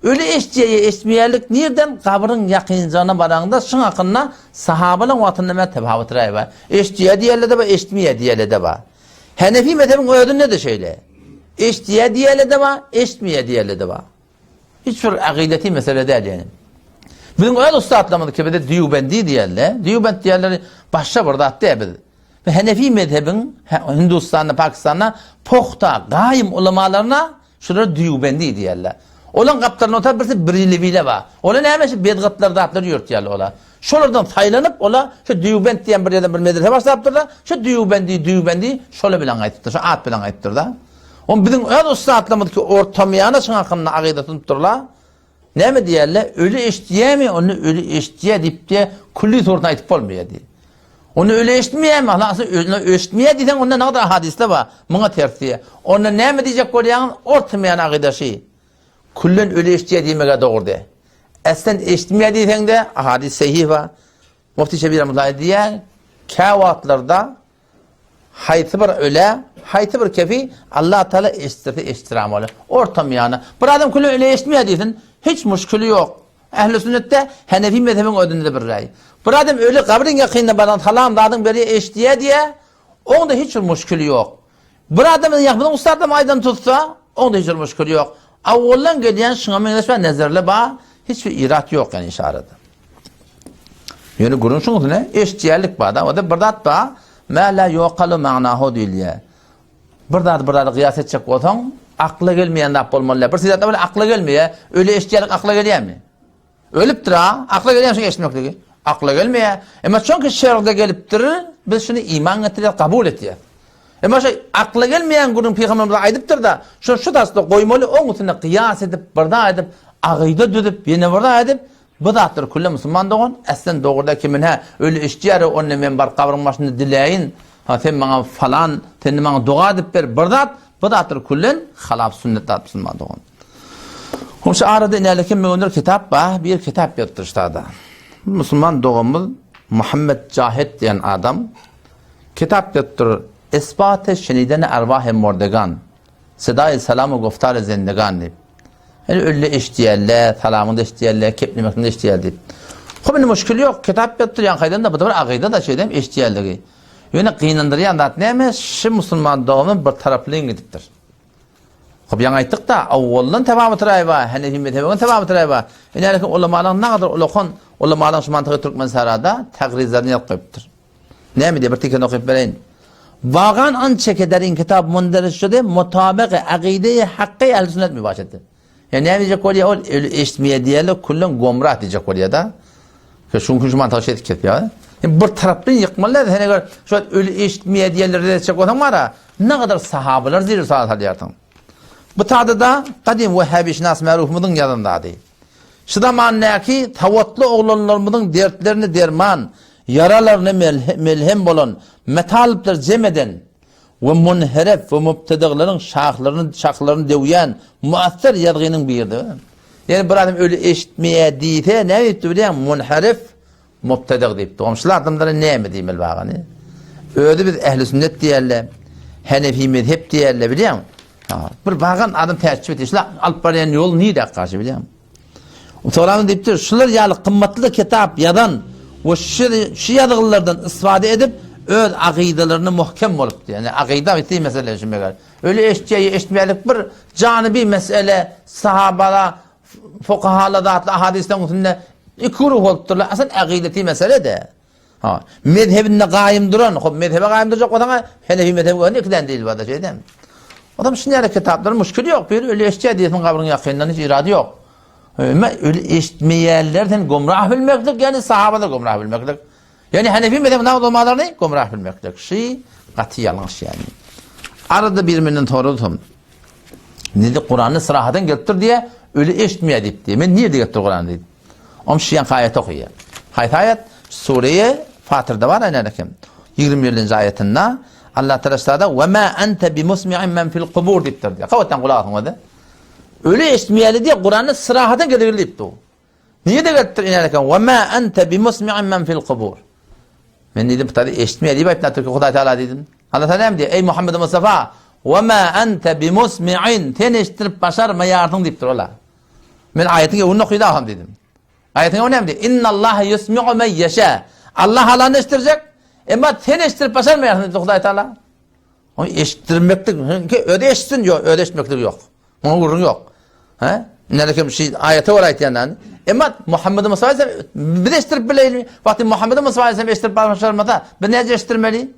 Öli eşitýär ýa eşitmeýärlik nirden gabryň ýakynjagyna baraňda şuň hakynda sahabalaň wagtynda mä tefawut raý bar. Eşitýär diýerler-de bar, eşitmeýär diýerler-de bar. Henefi mezhebiň özünde-de şeýle. Eşitýär diýerler-de bar, eşitmeýär diýerler-de bar. Hiç bir agideti mesele däl ýani. Biziň öz ussatlarymyz ki bize Dýubendi diýerler. Dýubend diýerleri başga bir zat däl biz. Henefi mezhebiň Hindustanda, Pakistanda pohta, gaýym ulamalaryna şular Dýubendi diýerler. Olaň gapdalynda otar birisi Brilewile bar. Olar näme şu bedgatlar zatlar ýörtýärler olar. Şolardan saýlanyp olar şu Dýubend diýen bir ýerden bir medrese başlapdyrlar. Şu Dýubendi, Dýubendi şolar bilen gaýdypdyr. Şu at bilen gaýdypdyr-da. On biziň öz ussatlarymyz ki ortamyýana şuň hakynda agyda tunypdyrlar. Näme diýerler? Öli eşitýärmi? Onda öli eşitýär diýip diýe külli suratynda aýdyp bolmaýar diýip. Onda öli eşitmeýärmi? Halasy öli eşitmeýär diýseň onda näde hadysda bar. Muňa ters diýe. Onda näme diýjek bolýaňyz? Ortamyýana agydaşy. Küllen öli eşitýär diýmege dogry diýe. Äslen eşitmeýär diýseň-de hadys sahih bar. Mufti Şebir Rahmetullah diýýär, käwagtlarda Haýsy bir ölä, haýsy bir kefi Allah Taala eşitdirse eşitdiren bolar. Ortam ýana. Bir adam küle öle eşitmeýär diýsin, hiç muşkili ýok. Ähli sünnetde Hanefi mezhebiň özünde bir raý. Bir adam öli gabryň ýakynynda baran salam zadyň berýär eşitýär diýär, oňda hiç bir muşkili ýok. Bir adam ýa biziň ussatlam aýdan tutsa, oňda hiç bir muşkili ýok. Awwaldan gelýän şuňa meňzeş bir nezerle bar, hiç bir irat ýok ýani işarada. Ýöne gürrüň şuň üstüne eşitýärlik bar-da, o-da bir zat bar, mä lä ýukalu ma'nahu diýilýär. Bir zady bir zada gyýas etjek bolsaň, akla gelmeýän zat bolmaly däl. Bir zat bilen akla gelmeýär. Öli eşitýärlik akla gelýärmi? Ölüpdir-a, akla gelýärmi şuň eşitmekligi? Akla gelmeýär. Emma çünki şergde gelipdir, biz şuny iman getirýäris, kabul etýäris. Emma şu akla gelmeýän gürrüň pygamberimiz aýdypdyr-da, şuny şu tasda goýmaly, oň üstüne gyýas edip, bir zat edip, agyda düzüp, ýene bir zat edip, Bu zatlar külle musulman dogan, äslen dogruda kimin hä, öli eşitýär onda men baryp gabryň başynda diläýin, ha sen maňa falan, sen maňa doga edip ber, bir zat, bu zatlar küllen halap sünnet zat musulman dogan. Hom şu arada inälekim möwündir kitap bar, bir kitap beripdir ştada. Musulman doganymyz Muhammed Jahed diýen adam kitap beripdir, Isbat-e şenideni erwah-e murdegan. Sedaýy salam we goftary zendegan diýip. Ýani ölüni eşidýärler, salamyny da eşidýärler, keplemesini de eşidýär diýip. Hop indi muşkil ýok, kitap berip durýan haýdan-da bu da bir agyda da şeýdem eşidýärligi. Ýöne gynandyrýan zat näme? Şu musulman doganymyz bir taraplaýyn gidipdir. Hop ýaňy aýtdyk-da, awwaldan tebabet raý bar, henefi mezhebiň tebabet raý bar. Ine ulamalaryň nagadyr ulakan ulamalaryň şu mantygy türkmen sarada tagrizlerini ýazyp goýupdyr. Näme diýýär, bir tekini okyp bereýin. Wagan ançe ke der in kitap munderij şude mutabyk akydeýi hakky ehl sünnet mübaşetdir. Ýa näme diýjek bolýar ol öli eşitmeýär diýerler küllen gomrah diýjek bolýar da. Şuň şu mantygy şeýdip kesýär. Hem bir tarapdan ýykmaly däl. Sen eger şu öli eşitmeýär diýerler etjek bolsaň bara, ne kadar sahabalar zir salýarsyň. Bu tada-da gadym wehhabişynas merhumyň ýazan zady. Şu zamandaky sowatly oglanlarymyzyň dertlerine derman, ýaralaryna melhem bolan metalyplar jem eden we munheref we mubtedyglaryň şahlaryny şahlaryny döwýän muassyr ýazgynyň biridir. Ýani bir adam öli eşitmeýär diýse näme diýipdir bilýäňmi? Munheref Mubtedig diýipdi. Goňşuly adamlara näme diýmeli bagany? Özi biz ehli sünnet diýerler. Henefi mezhep diýerler bilýäňmi? Bir bagan adam täjjüp etdi. Şular alyp barýan ýol nirä garşy bilýäňmi? Soran diýipdir, şular ýaly gymmatly kitap ýazan we şu şu ýazgylardan istifade edip öz akydalaryny muhkem bolupdy. Ýani akyda bitti mesele şu meger. Öyle eşitýä, eşitmelik bir janybi mesele sahabala Fukahalar zatly ahadyslaryň üstünde iki güruh bolupdyrlar. Asal akideti mesele-de. Ha, mezhebinde gaýym duran, hop mezhebe gaýym durjak bolsaň, Henefi mezhebi görün ikiden delil bar da şeýdem. Adam şuny ýaly kitaplar muşkil ýok. Bir öli eşitýär diýsin gabryň ýakynyndan hiç irady ýok. Emma öli eşitmeýärler sen gomrah bilmeklik, ýani sahabalar gomrah bilmeklik. Ýani Hanefi mezhebiniň ulamalaryny gomrah bilmeklik. Şi gaty ýalňyş ýani. Arada bir menden soradym. Nirde Kuranda syrahadan gelipdir diýe, öli eşitmeýär diýip diýe. Men nirde gelipdir Kuranda diýip. Om şu ýanky aýaty okaýar. Haýsy aýat? Sureýe Fatyrda bar aýnan eken. 27-nji aýatynda Allah Teala şada we ma ente bi musmi'in men fil kubur diýipdir diýe. Gabatdan gulak asyň özi. Öli eşitmeýär diýe Kuranda syrahadan gelip diýipdir. Nirde gelipdir inen eken? We ma ente bi musmi'in men fil kubur. Men diýdim, bu taýda eşitmeýär diýip aýtdy Türkiýe Hudaý Teala diýdim. Allah Teala näme diýýär? Eý Muhammed Mustafa, we ma ente bi musmi'in. Sen eşitdirip başarmaýarsyň diýipdir ola. Men aýatyň öwünini okydy aham diýdim. Aýatyň öwüni näme diýýär? Innallaha yusmi'u men ýeşa. Allah halany eşitdirjek, emma sen eşitdirip başarmaýarsyň diýipdir Hudaý Teala. Ony eşitdirmeklik, özi eşitsin, ýok, özi eşitmeklik ýok. Muňa gürrüň ýok. He? Näme kim şu aýata görä aýtýan Emma Muhammed Musa aleyhisselam biz eşitdirip bileýli. Wagty Muhammed Musa aleyhisselam eşitdirip başarmasa, biz näce eşitdirmeli?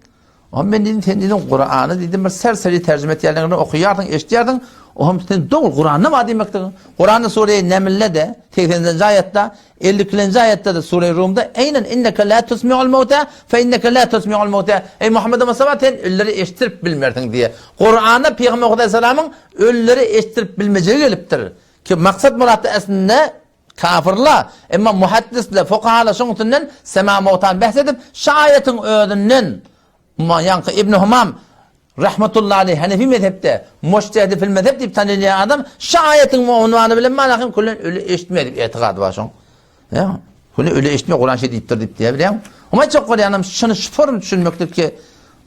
O men diýdim, sen diýdim Kurany diýdim bir serseri terjime etýänlerini okaýarsyň, eşitýärsiň. O hem sen dogry Kuranda bar diýmekdir. Kuranda sure Nemlde 80-nji aýatda 52-nji aýatda-da sure Rumda eýnen inneke la tusmi'ul mauta fe inneke la tusmi'ul mauta. Eý Muhammed Mustafa sen ölüleri eşitdirip bilmersiň diýe. Kuranda Pygamber Hudaýsalamyň ölüleri eşitdirip bilmejegi gelipdir. Ki maksat muratda aslynda kafirler, emma muhaddisler, fukahalar şoň üstünden sema mautan bähs edip, şu aýatyň özünden ýaňky Ibn Humam Rahmetullahi aleyh Hanefi mezhepde mujtehidi fil mezhep diýip tanalýan adam şu aýatyň unwany bilen malahym küllen öli eşitme diýip etikady bar şoň. Ýa, küllen öli eşitme Kuran şeý diýipdir diýip diýe bilýän. Oňa çok görýänim şuny şu form düşünmekdir ki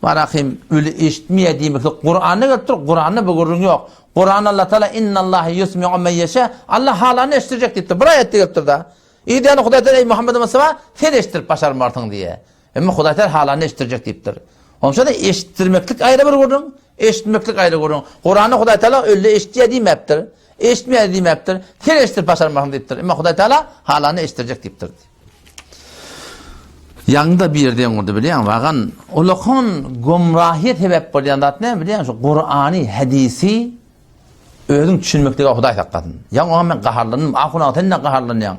malahym öli eşitmeýär diýmeklik Kuranda gelip dur, Kuranda bu gürrüň ýok. Kuran Allah Taala innallaha yusmi'u men ýeşe Allah halany eşitdirjek diýipdir. Bir aýatda gelip dur da. Ýa-da Hudaý Taala ey Muhammed Mustafa sen eşitdirip başarmarsyň diýe. Emma Hudaý Teala halanyny eşitdirjek diýipdir. Onça-da eşitdirmeklik aýry bir gürrüň, eşitmeklik aýry gürrüň. Kuranda Hudaý Teala öldi eşitýär diýmäpdir. Eşitmeýär diýmäpdir. Sen eşitdirip başarmarsyň diýipdir. Emma Hudaý Teala halanyny eşitdirjek diýipdir. Ýaňda bir deň boldy bilýäň, wagan ulakan gümrahiýe sebäp bolýan zat näme bilýäň, şu Kurany, hadisi Özüň düşünmeklige Hudaý saklasyn. Ýaňy oňa men gaharlandym. Ahun aga sen ne gaharlanýaň?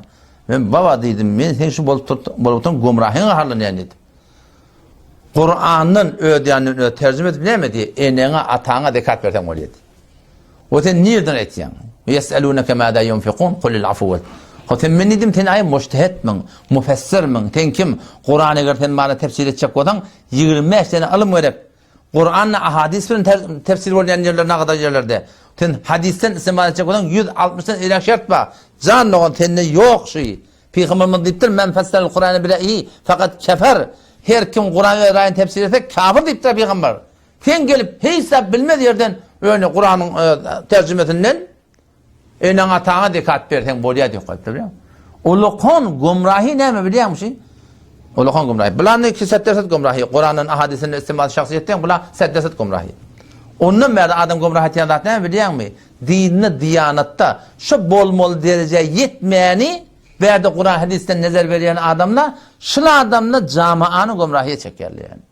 Men baba diýdim, men sen şu bolup bolup oturan gümrahyňa gaharlanýan diýdim. Kurandan öz ýanyndan öz terjime edip näme diýýär? Eneňe, ataňa zekat berseň bolýar diýýär. O sen nirden aýtýaň? Ýes'eluneke mâzâ ýunfikûn, kulil afuw. Ho sen men diýdim, sen aý mujtehetmiň, mufessirmiň, sen kim? Kuran eger sen maňa tefsir etjek bolsaň, 25 sene ylym gerek. Kuranda ahadis bilen tefsir bolýan ýerler nagadar ýerlerde. Sen hadisden istimal etjek bolsaň 160 dan iläk şert bar. Jan dogan sende ýok şu. Pygamberimiz diýipdir, men fesserel Kurany bi re'yi fakat kefer. Her kim Kurany öz raýyny tefsir etse kafir diýipdir pygamber. Sen gelip hiç zat bilmez ýerden öne Kuranyň terjimesinden Eneň ataňa zekat berseň bolýar diýip goýupdyr bilýäňmi? Ulakan gümrahi näme bilýäňmi şi? Ulakan gümrahi. Bular ki setderset gümrahi. Kurandan ahadisinden istimal şahsy etýän bular setderset gümrahi. Ondan bäri adam gümrah etýän zat näme bilýäňmi? Dinde, diýanatda şu bolmaly derejä ýetmäni bärde Kuran hadisden nezer berýän adamlar şul adamlar jamaany gümrahiýe çekýärler ýani.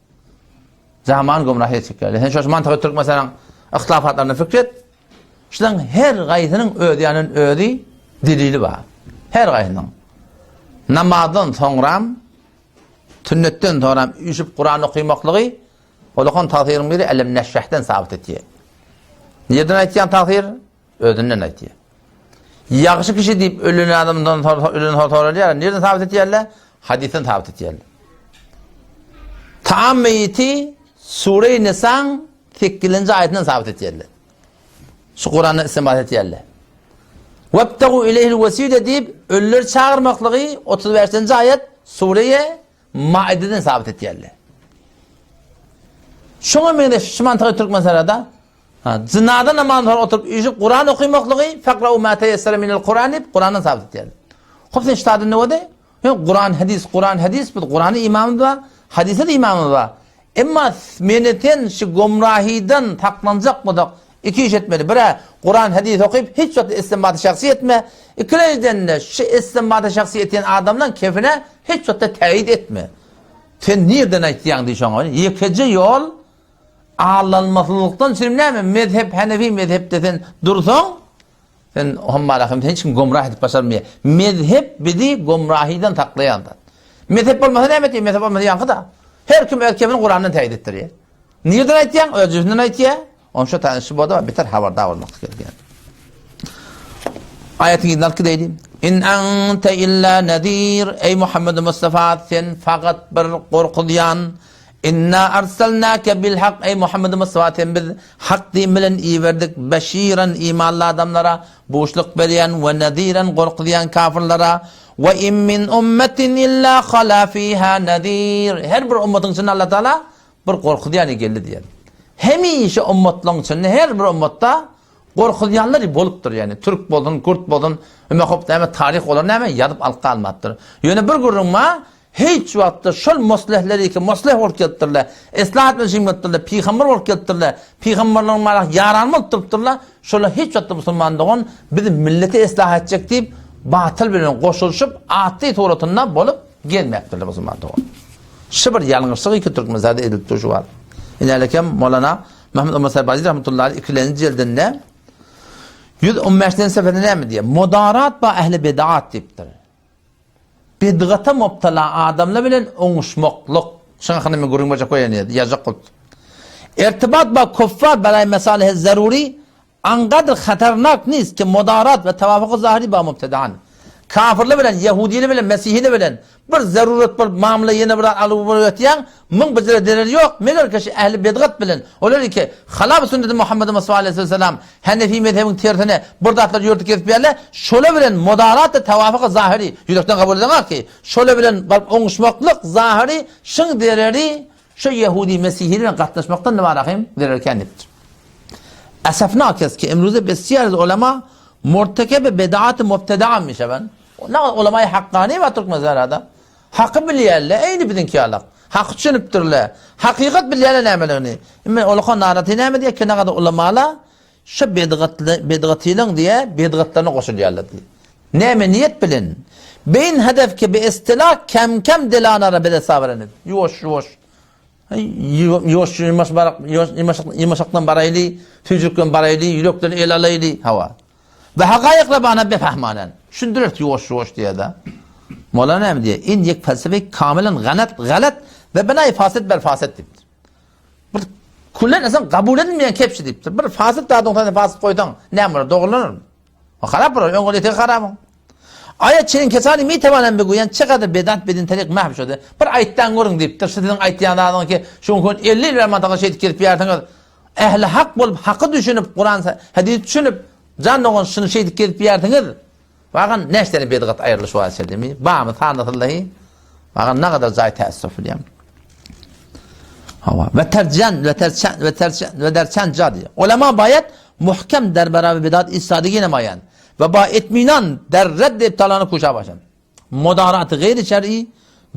Jamaany gümrahiýe çekýärler. Sen şu mantygy Türkmenistanyň yhtilafatlaryny fikir et. Şularyň her gaýsynyň öz ýanyndan özi delili bar. Her gaýsynyň. Namazdan soňram, sünnetden soňram üýşüp Kuran okymaklygy olakan tagsyryň biri Elem neşrehden sabyt etýär. Nirden aýtýan tagsyr? Özünden aýtýar. Ýagşy kişi diýip ölen adamdan ölen soralýar. Nirden sabyt etýärler? Hadysdan sabyt etýärler. Taam meýiti Sure-i Nisaň Sekizinji aýatyndan sabyt etýärler. Şu Kuranda istinbat etýärler. Webtagu ileyhil wesile diýip, ölüleri çagyrmaklygy 35-nji aýat Sure-i Maideden sabyt etýärler. Şoňa meňzeş şu mantygy Türkmenistanda ha, jynaza namazyndan soň oturyp üýşüp Kuran okymaklygy fakrau ma teýessere minel Kuran diýip Kurandan sabyt etýärler. Hop sen ştadyň nowady? Ýok, Kuran, hadis, Kuran, hadis, biz Kurana imanymyz bar, hadise de imanymyz bar. Emma meni sen şu gümrahydan saklanjak bolsak, iki iş etmeli. Bir-ä, Kuran, hadis okyp, hiç wagt istinbaty şahsy etme. Ikilenjiden-de, şu istinbaty şahsy etýän adamlaň kefine hiç wagtda täýit etme. Sen nirden aýtýaň diý şoňa. Ýekeje ýol aldanmasyzlykdan çürim näme? Mezhep, Hanefi mezhepde sen dursaň, Sen Hommalahym hiç kim gomrah edip başarmaýar. Mezhep bizi gomrahydan saklaýan zat. Mezhep bolmasa näme etýär? Mezhep bolmasa ýaňky da. Her kim öz kebini Kurandan täýit etdirýär. Nirden aýtýaň? Öz jübüsinden aýtýar. Onça tanyşy boldy, beter habardar bolmak gerek. Aýatyň yzyny alyp gideýli. In ente illa nezir, eý Muhammed Mustafa sen fakat bir gorkuzýan. Inna arsalnake bil hak, eý Muhammed Mustafa sen biz hak din bilen iberdik, beşiren imanly adamlara buşluk berýän we neziren gorkuzýan kafirlara. We in min ummetin illa hala fiha nezir. Her bir ummatyň içinde Allah Taala bir gorkuzýany geldi diýen. Hemişe ummatlaryň içinde her bir ummatda Gorkuzýanlar bolupdyr ýani türk bolsun kürt bolsun ime hop näme taryh olar näme ýazyp alyp galmapdyr. Ýöne bir gürrüň bar hiç wagtda şol moslehler ki mosleh bolup gelipdirler islah etmek üçin gelipdirler pygamber bolup gelipdirler pygamberleriň marak ýarany bolup durupdyrlar şolar hiç wagtda musulman dogan biz milleti islah etjek diýip batyl bilen goşulyşyp atly suratynda bolup gelmäpdirler musulman dogan. Şu bir ýalňyşlyk ki Türkmenistanda edilip dur şu wagt. Inälekem Molana Mehmet Omar Serbazi rahmetullahi aleyh ikilenji jildinde 115-nji sefede näme diýýär? Mudarat ba ähli bid'at diýipdir. Bidgata mubtala adamlar bilen oňuşmaklyk. Şuň hakynda men gürrüň berjek bolýan ýazjak bolup. Irtibat ba kuffar baraý mesalih zaruri Angadr hatarnak nist ki mudarat we tawafuk zahiri ba mubtedian. Kafirler bilen, ýehudiler bilen, mesihiler bilen bir zarurat bolup mamla ýene bir zat alyp bir ötýäň, muň bizlere zereri ýok, meger ki şu ähli bidgat bilen, olar ki halaf sünneti Muhammedi Mustafa aleyhisselam Hanefi mezhebiň tersine bir zatlar ýörtüp gezip ýärler, şolar bilen mudarat we tawafuk zahiri ýürekden kabul edeňok ki, şolar bilen baryp oňuşmaklyk zahiri şyň zereri Şu ýehudi mesihiler bilen gatnaşmakdan nybara hem zerer kän diýipdir. Esefnak kes ki emruze besiýar ulema murtekebe bedaat mubtedaan mişewen. Na ulemaý hakkani bar Türkmenistanda. Haky bilýärler, eýni biziňki ýalak. Haky düşünipdirler. Hakykat bilýärler nämeligini. Indi olaka naraty näme diýýär ki nagada ulemala şu bedgatly bedgatylyň diýýär, bedgatlaryna goşulýarlar diýýär. Näme niýet bilen? Beýn hedef ki bi istilah kem-kem dilanara bize sabrenip. Ýuwaş ýuwaş. Ýuwaş ýuwaş barak, ýuwaş ýuwaşlykdan baraýly, tüýjükden baraýly, ýürekden el alaýly. Hawa. Ve hakaýykla bana befahmanen. Düşündireris ýuwaş ýuwaş diýýär-de. Mola näme diýýär? In ýek felsefe kamilen galat, galat ve binaý fasit ber fasit diýipdir. Bir küllen esen kabul edilmeýän kepçi diýipdir. Bir fasit zadyň sen fasit goýsaň, näme bolar? Dogrulanarmy? O harap bolar, öň ol etegi harabyň. Aýat çeýin kesani mi tawanan beguýan çykadyr bedat bedin taryk mahv şody. Bir aýtdan görüň diýipdir. Şu siziň aýtýan zadyňyz ki, şu gün 50 ýyl bäri mantaga şeýdip gelip ýärsiňiz. Ähli hak bolup, haky düşünip, Kuran hadis düşünip, jan dogan şuny şeýdip gelip ýärsiňiz. Bagan näçe bedgat aýrylyş bar şeýdemi? Bamy sanasyllahy. Bagan nagadar jaý täessüf bilýän. Hawa. Ve tercan ve tercan ve tercan ve derçan ca diýýär. Ulema baýat muhkem der beraber bidat istadigi nemaýan ve ba itminan der redd ibtalany kuşa başan. Mudarat gayri şer'i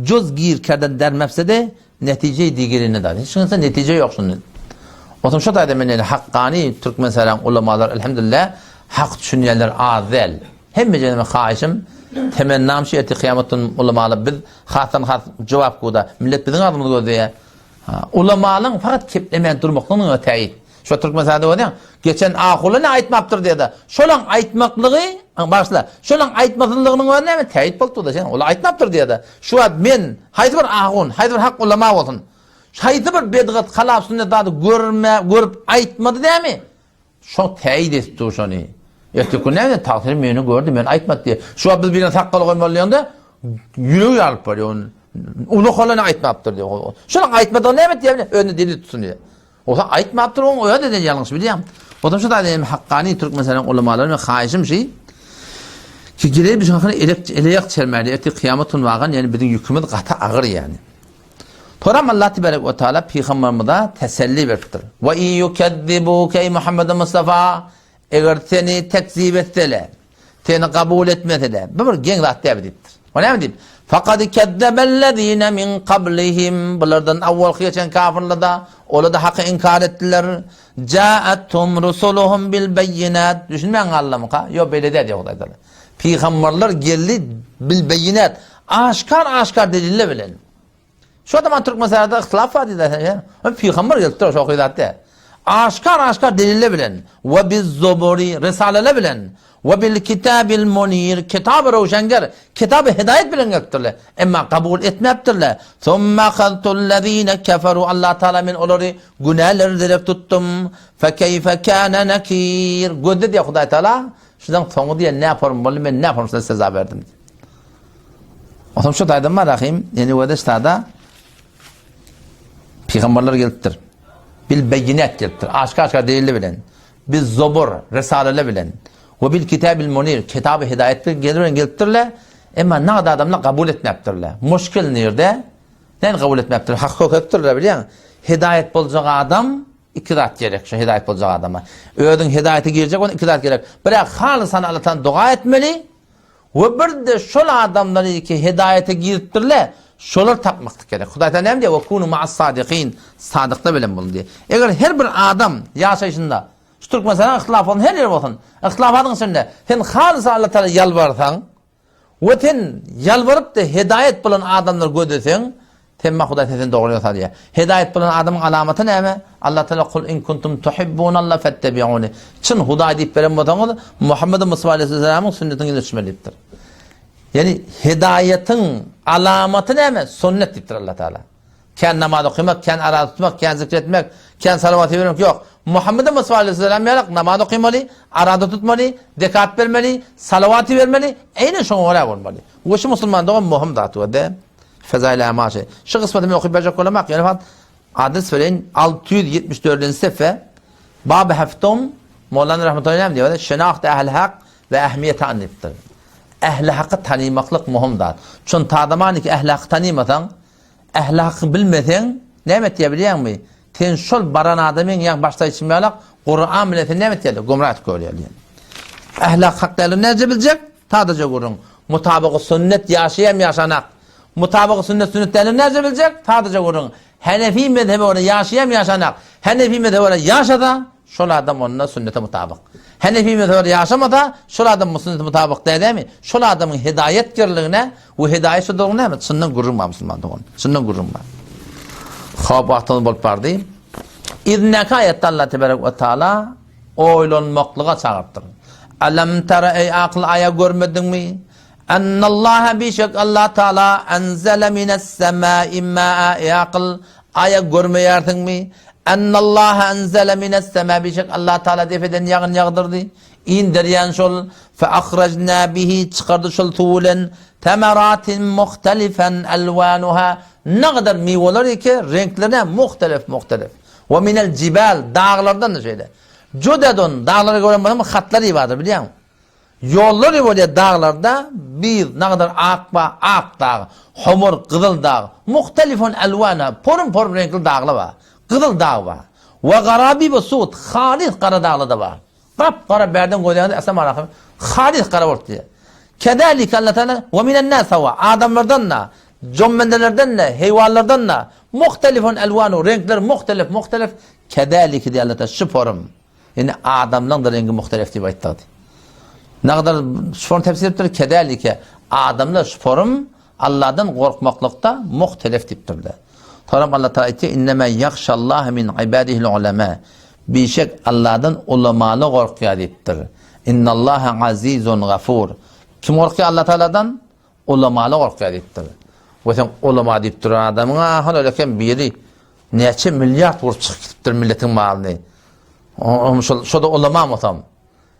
cüz gir kerden der mefsede netice digerine dar. Hiç kimse netice yok şunun. Otum şu taýda men hakkani Türkmen saran ulamalar elhamdülillah hak düşünýänler az däl. Hemme jenime haýyşym temennam şu ertir kıyametden ulamalar biz hasdan has jogap kuda. Millet biziň adymyzy gözleýär. Ulamalaryň fakat keplemän durmaklygynyň ötäýi. Şu Türkmenistanda bolýan, geçen ahula ne aýtmapdyr diýdi. Şolaň aýtmaklygy, başla. Şolaň aýtmasynlygynyň özi näme täýit bolupdyr da, ol aýtmapdyr diýdi. Şu wagt men haýsy bir ahun, haýsy bir hak ulama bolsun. Haýsy bir bedgat halap sünnet zady görme, görüp aýtmady dämi? Şo täýit edip dur şony. Erteki gün näme tagsyr meni gördi, men aýtmady diýe. Şu wagt biz birine sakgal goýmaly diýende ýüregi ýarylyp barýar. Ony holany aýtmapdyr diýe. Şonuň aýtmadygyny näme diýe, özüne delil tutsun diýe. Olsa aýtmapdyr, oň özi eden ýalňyş bilýän. Otam şu taýda hem hakkani türkmenleriň ulemalary men haýyşym şi ki gelip şu hakyny elek eleýak çelmäli ertir kyýamat gün wagan ýani biziň ýükümiz gaty agyr ýani. Toram Allah tebarek we taala pygamberimize teselli beripdir. Ve in yukezzibuke ey Muhammed Mustafa eger seni tekzip etseler, seni kabul etmeseler, bu bir geň zat däl diýipdir. O näme diýip? Fakad kezzebellezine min qablihim bulardan awwalky geçen kafirler da olar da haky inkar etdiler. Ja'atum rusuluhum bil beýinat. Düşünmän galdymy-ka? Ýok, beýle däl diýip Hudaý Pygamberler geldi bil beýinat. Aşkar-aşkar deliller bilen. Şu adama Türkmenistanda yhtilaf bar diýdiler. Hem pygamber gelipdir şo zat däl. Aşkar-aşkar deliller bilen we biz zuburi risaleler bilen we bil kitabil munir kitaby röwşenger kitaby hidaýat bilen gelipdirler. Emma kabul etmäpdirler. Summa akhadtullazina kafaru Allah Taala men olary günäleri derek tutdum. Fe keyfe kana nakir. Gözde diýär Hudaý Taala. Şudan soňy diýen näform boldy, men näform şuna seza berdim. Onsoň şu taýdan bar ahim, ýene wede ştada pygamberler gelipdir. Bil beýinat gelipdir. Aşkar-aşkar delili bilen. Biz zobur, risalele bilen. We bil kitabil munir, kitaby hidaýet bilen gelip gelipdirler. Emma nagda adamlar kabul etmäpdirler. Muşkil nirde? Näme kabul etmäpdirler? Hak kökepdirler bilýäň. Hidaýet boljak adam Iki zat gerek şu hidaýat boljak adama. Özüň hidaýata girjek bolsaň iki zat gerek. Bir-ä halysan Allahdan doga etmeli we bir-de şol adamlary ki hidaýata giripdirler, şolary tapmaklyk gerek. Hudaý Taala näme diýýär? Ve kunu ma'as sadikin. Sadyklar bilen boluň diýýär. Eger her bir adam ýaşaýşynda şu Türkmenistanda yhtilaf bolsun, her ýer bolsun, yhtilafatyň içinde sen halysan Allah Taala ýalbarsaň, We sen ýalbaryp-da hedaýat bolan adamlary gözleseň, sen Hudaý seni dogry ýola salýar. Hedaýat bolan adamyň alamaty näme? Allah Taala kul in kuntum tuhibbunallah fettebi'uni. Çyn Hudaý diýip beren bolsaňyz, Muhammed Mustafa aleyhisselamyň sünnetiniň yzyna düşmeli diýipdir. Ýani hedaýatyň alamaty näme? Sünnet diýipdir Allah Taala. Kän namaz okamak, kän araza tutmak, kän zikr etmek, kän salawat bermek ýok. Muhammed Mustafa aleyhisselam ýalak namaz okamaly, araza tutmaly, zekat bermeli, salawat bermeli, eýne şoňa görä bolmaly. We şu musulman dogan möhüm zat we de fezail amaşy. Şu kysmaty men okyp berjek bolamak, ýöne fakat adres bereýin 674-nji sefe Bab Heftum Mowlana rahmetullahi aleyh diýýär, şenaht ähli hak we ähmiýeti an diýipdir. Ähli haky tanymaklyk möhüm zat. Çün tadamaniki ähli haky tanymasaň, Ähli-haky bilmeseň, näme etýär bilýäňmi? Sen şol baran adamyň ýa başda aýtşym ýalak, Kuran bilen seni näme etýärler? Gümra edip görýär diýen. Ähli-hak hak däldigini näce biljek? Sadaja gürrüň. Mutabyky sünnet ýaşaýam ýaşanak. Mutabyky sünnet sünnet däldigini näce biljek? Sadaja gürrüň. Henefi mezhebe görä ýaşaýam ýaşanak. Henefi mezhebe görä ýaşasa, Şol adam onda sünnete mutabyk. Henefi mezhebinde ýaşamasa, şol adam sünnete mutabyk däl dämi? Şol adamyň hidaýetgirligine we hidaýet şudugyna näme? Çyndan gürrüň bar musulman dogan. Çyndan gürrüň bar. Hop wagtymyz bolup bardy. Yzyndaky aýatda Allah tebarek we taala oýlanmaklyga çagyrypdyr. Alam tara eý akyl aýa görmediňmi? Ennallaha bişek Allah Taala enzele mines semai maa eý akyl aýa görmeýärsiňmi? Ennallaha enzele mines sema bişek Allah Taala depeden ýagyn ýagdyrdy. Inderýän şol fe ahrajna bihi çykardy şol suw bilen temeratin muhtelifen elwanuha nagadar miweler eke reňkleri muhtelif muhtelif. We minel jibal daglardan da şeýle. Judadun daglara gören bolsam hatlar bardyr bilýäňmi? Ýollary bolýar daglarda, bir nagadar ak bar, ak dag, homur, gyzyl dag, muhtelifun elwana, porum-porum reňkli daglar bar. Gyzyl dag bar. We garabibu sud, halys gara daglar-da bar. Gap-gara bärden gözleňde asman arasy halys gara bolup durýar. Kezalike Allah Taala we minen nas hawa, adamlardan-da, jommendelerden-de, heýwanlardan-da, muhtelifun elwanu, reňkleri muhtelif, muhtelif, kezalike diýýär Allah Taala, şu porum. Indi adamlaň-da reňgi muhtelef diýip aýtdygdy. Nagdar şony tefsir edipdir, Kezalike, adamlar şu forum Allahdan gorkmaklykda muhtelef diýipdirler. Soňam Allah Taala aýtdy, Innema ýahşallaha min ibadihil ulema. Bişek Allahdan ulamalar gorkýar diýipdir. Innallaha azizun gafur. Kim gorkýar Allah Taaladan? Ulamalar gorkýar diýipdir. We sen ulama diýip duran adamyň ahyr ölekem biri näçe milliard urup çykyp gidipdir milletiň malyny. Oňa şol şo-da ulama bolsam.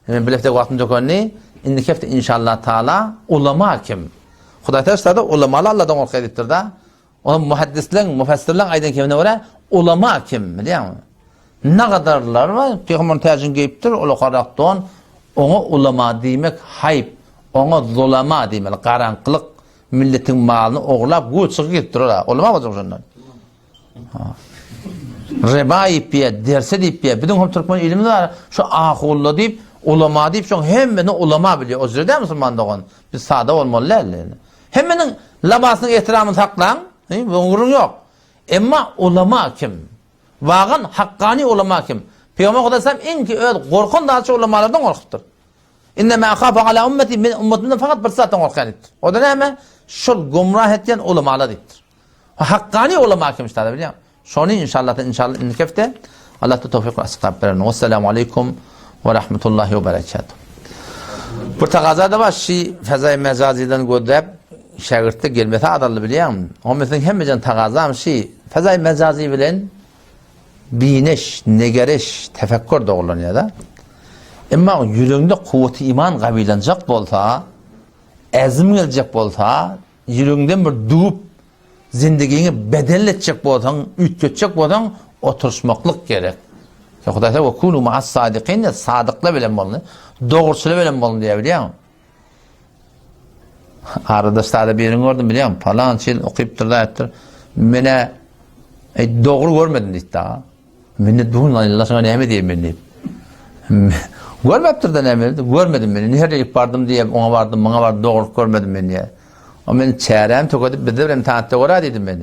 Men bilekde wagtym dökendi. Indiki hepde inşallah taala ulama kim? Hudaý taala ulamalar Allahdan gorkýar diýipdir-de. Onuň muhaddisleň, mufessirleň aýdan kemine görä, ulama kim, bilýäňmi? Nagadarlar bar, pygamberiň täjini geýipdir, ulakarak don, oňa ulama diýmek haýp, oňa zulama diýmeli, garaňkylyk, milletiň malyny ogurlap, güw çykyp gidipdir ola, ulama boljak şondan. Reba iýip ýe, derse diýip ýe, biziň hem türkmen ilimiz bar, şu ahulla diýip, ulama diýip, şoň hemmesini ulama bilýär, o jürede musulman dogan, biz sada bolmaly däl. Hemmeniň labasynyň ehtiramyny saklaň, bu gürrüň ýok. Emma ulama kim? Wagan hakkani ulama kim? Pygamber Hudaý iň ki öz gorkan zady şu ulamalardan gorkupdyr. Innema ahafu ala ummeti men ummatymdan fakat bir zatdan gorkýan diýipdir. O da näme? Şol gumrah etýän ulamalar diýipdir. Hakkani ulama kim işte bilýän. Şony inşallah inşallah indiki hepde Allah da towfik açyklap berer. Wesselamu aleýkum we rahmetullahi we berekatuh. Bir tagaza da bar, şi fezai mecazidan gözläp şägirtde gelmese adally bilýäňmi? O mesiň hemmejen tagazam şi fezai mecazi bilen bineş, negereş, tefekkür dogrulanýar da. Emma ýüregiňde kuwwaty iman gawylanjak bolsa, äzim geljek bolsa, ýüregiňden bir düwüp, zindigiňi bedel etjek bolsaň, üýtgetjek bolsaň, oturyşmaklyk gerek. Hudaý Taala we kunu ma'as sadikin diýýär, sadyklar bilen boluň, dogruçylar bilen boluň diýýär, bilýäňmi? Arada sada birini gördüm bilýäňmi? Palança ýyl okypdyr da aýtdyr. Menä dogry görmedim diýdi da. Mende dun Allah şoňa näme diýeyim men diýip. Görmepdir de näme, görmedim men. Her ýere bardym diýip, oňa bardym, muňa bardym, dogrulyk görmedim men diýip. O men çäräm tökedip, bizde bir imtihanatda görä diýdim men.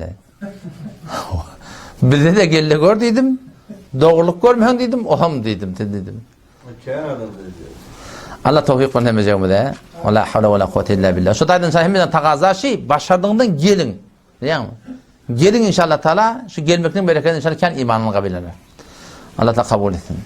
Bizde de gelle gör diýdim. Dogrulyk görmeň diýdim, oham diýdim, sen diýdim. Allah towfik bersin hemmejigimize. Wala hawla wala kuwwete illa billah. Şu taýdan hemmeden tagaza şi, başardygyňdan geliň. Bilýäňmi? Geliň inşallah taala, şu gelmekligiň bereketi inşallah kän imanyny gabyl eder. Allah ta kabul etsin.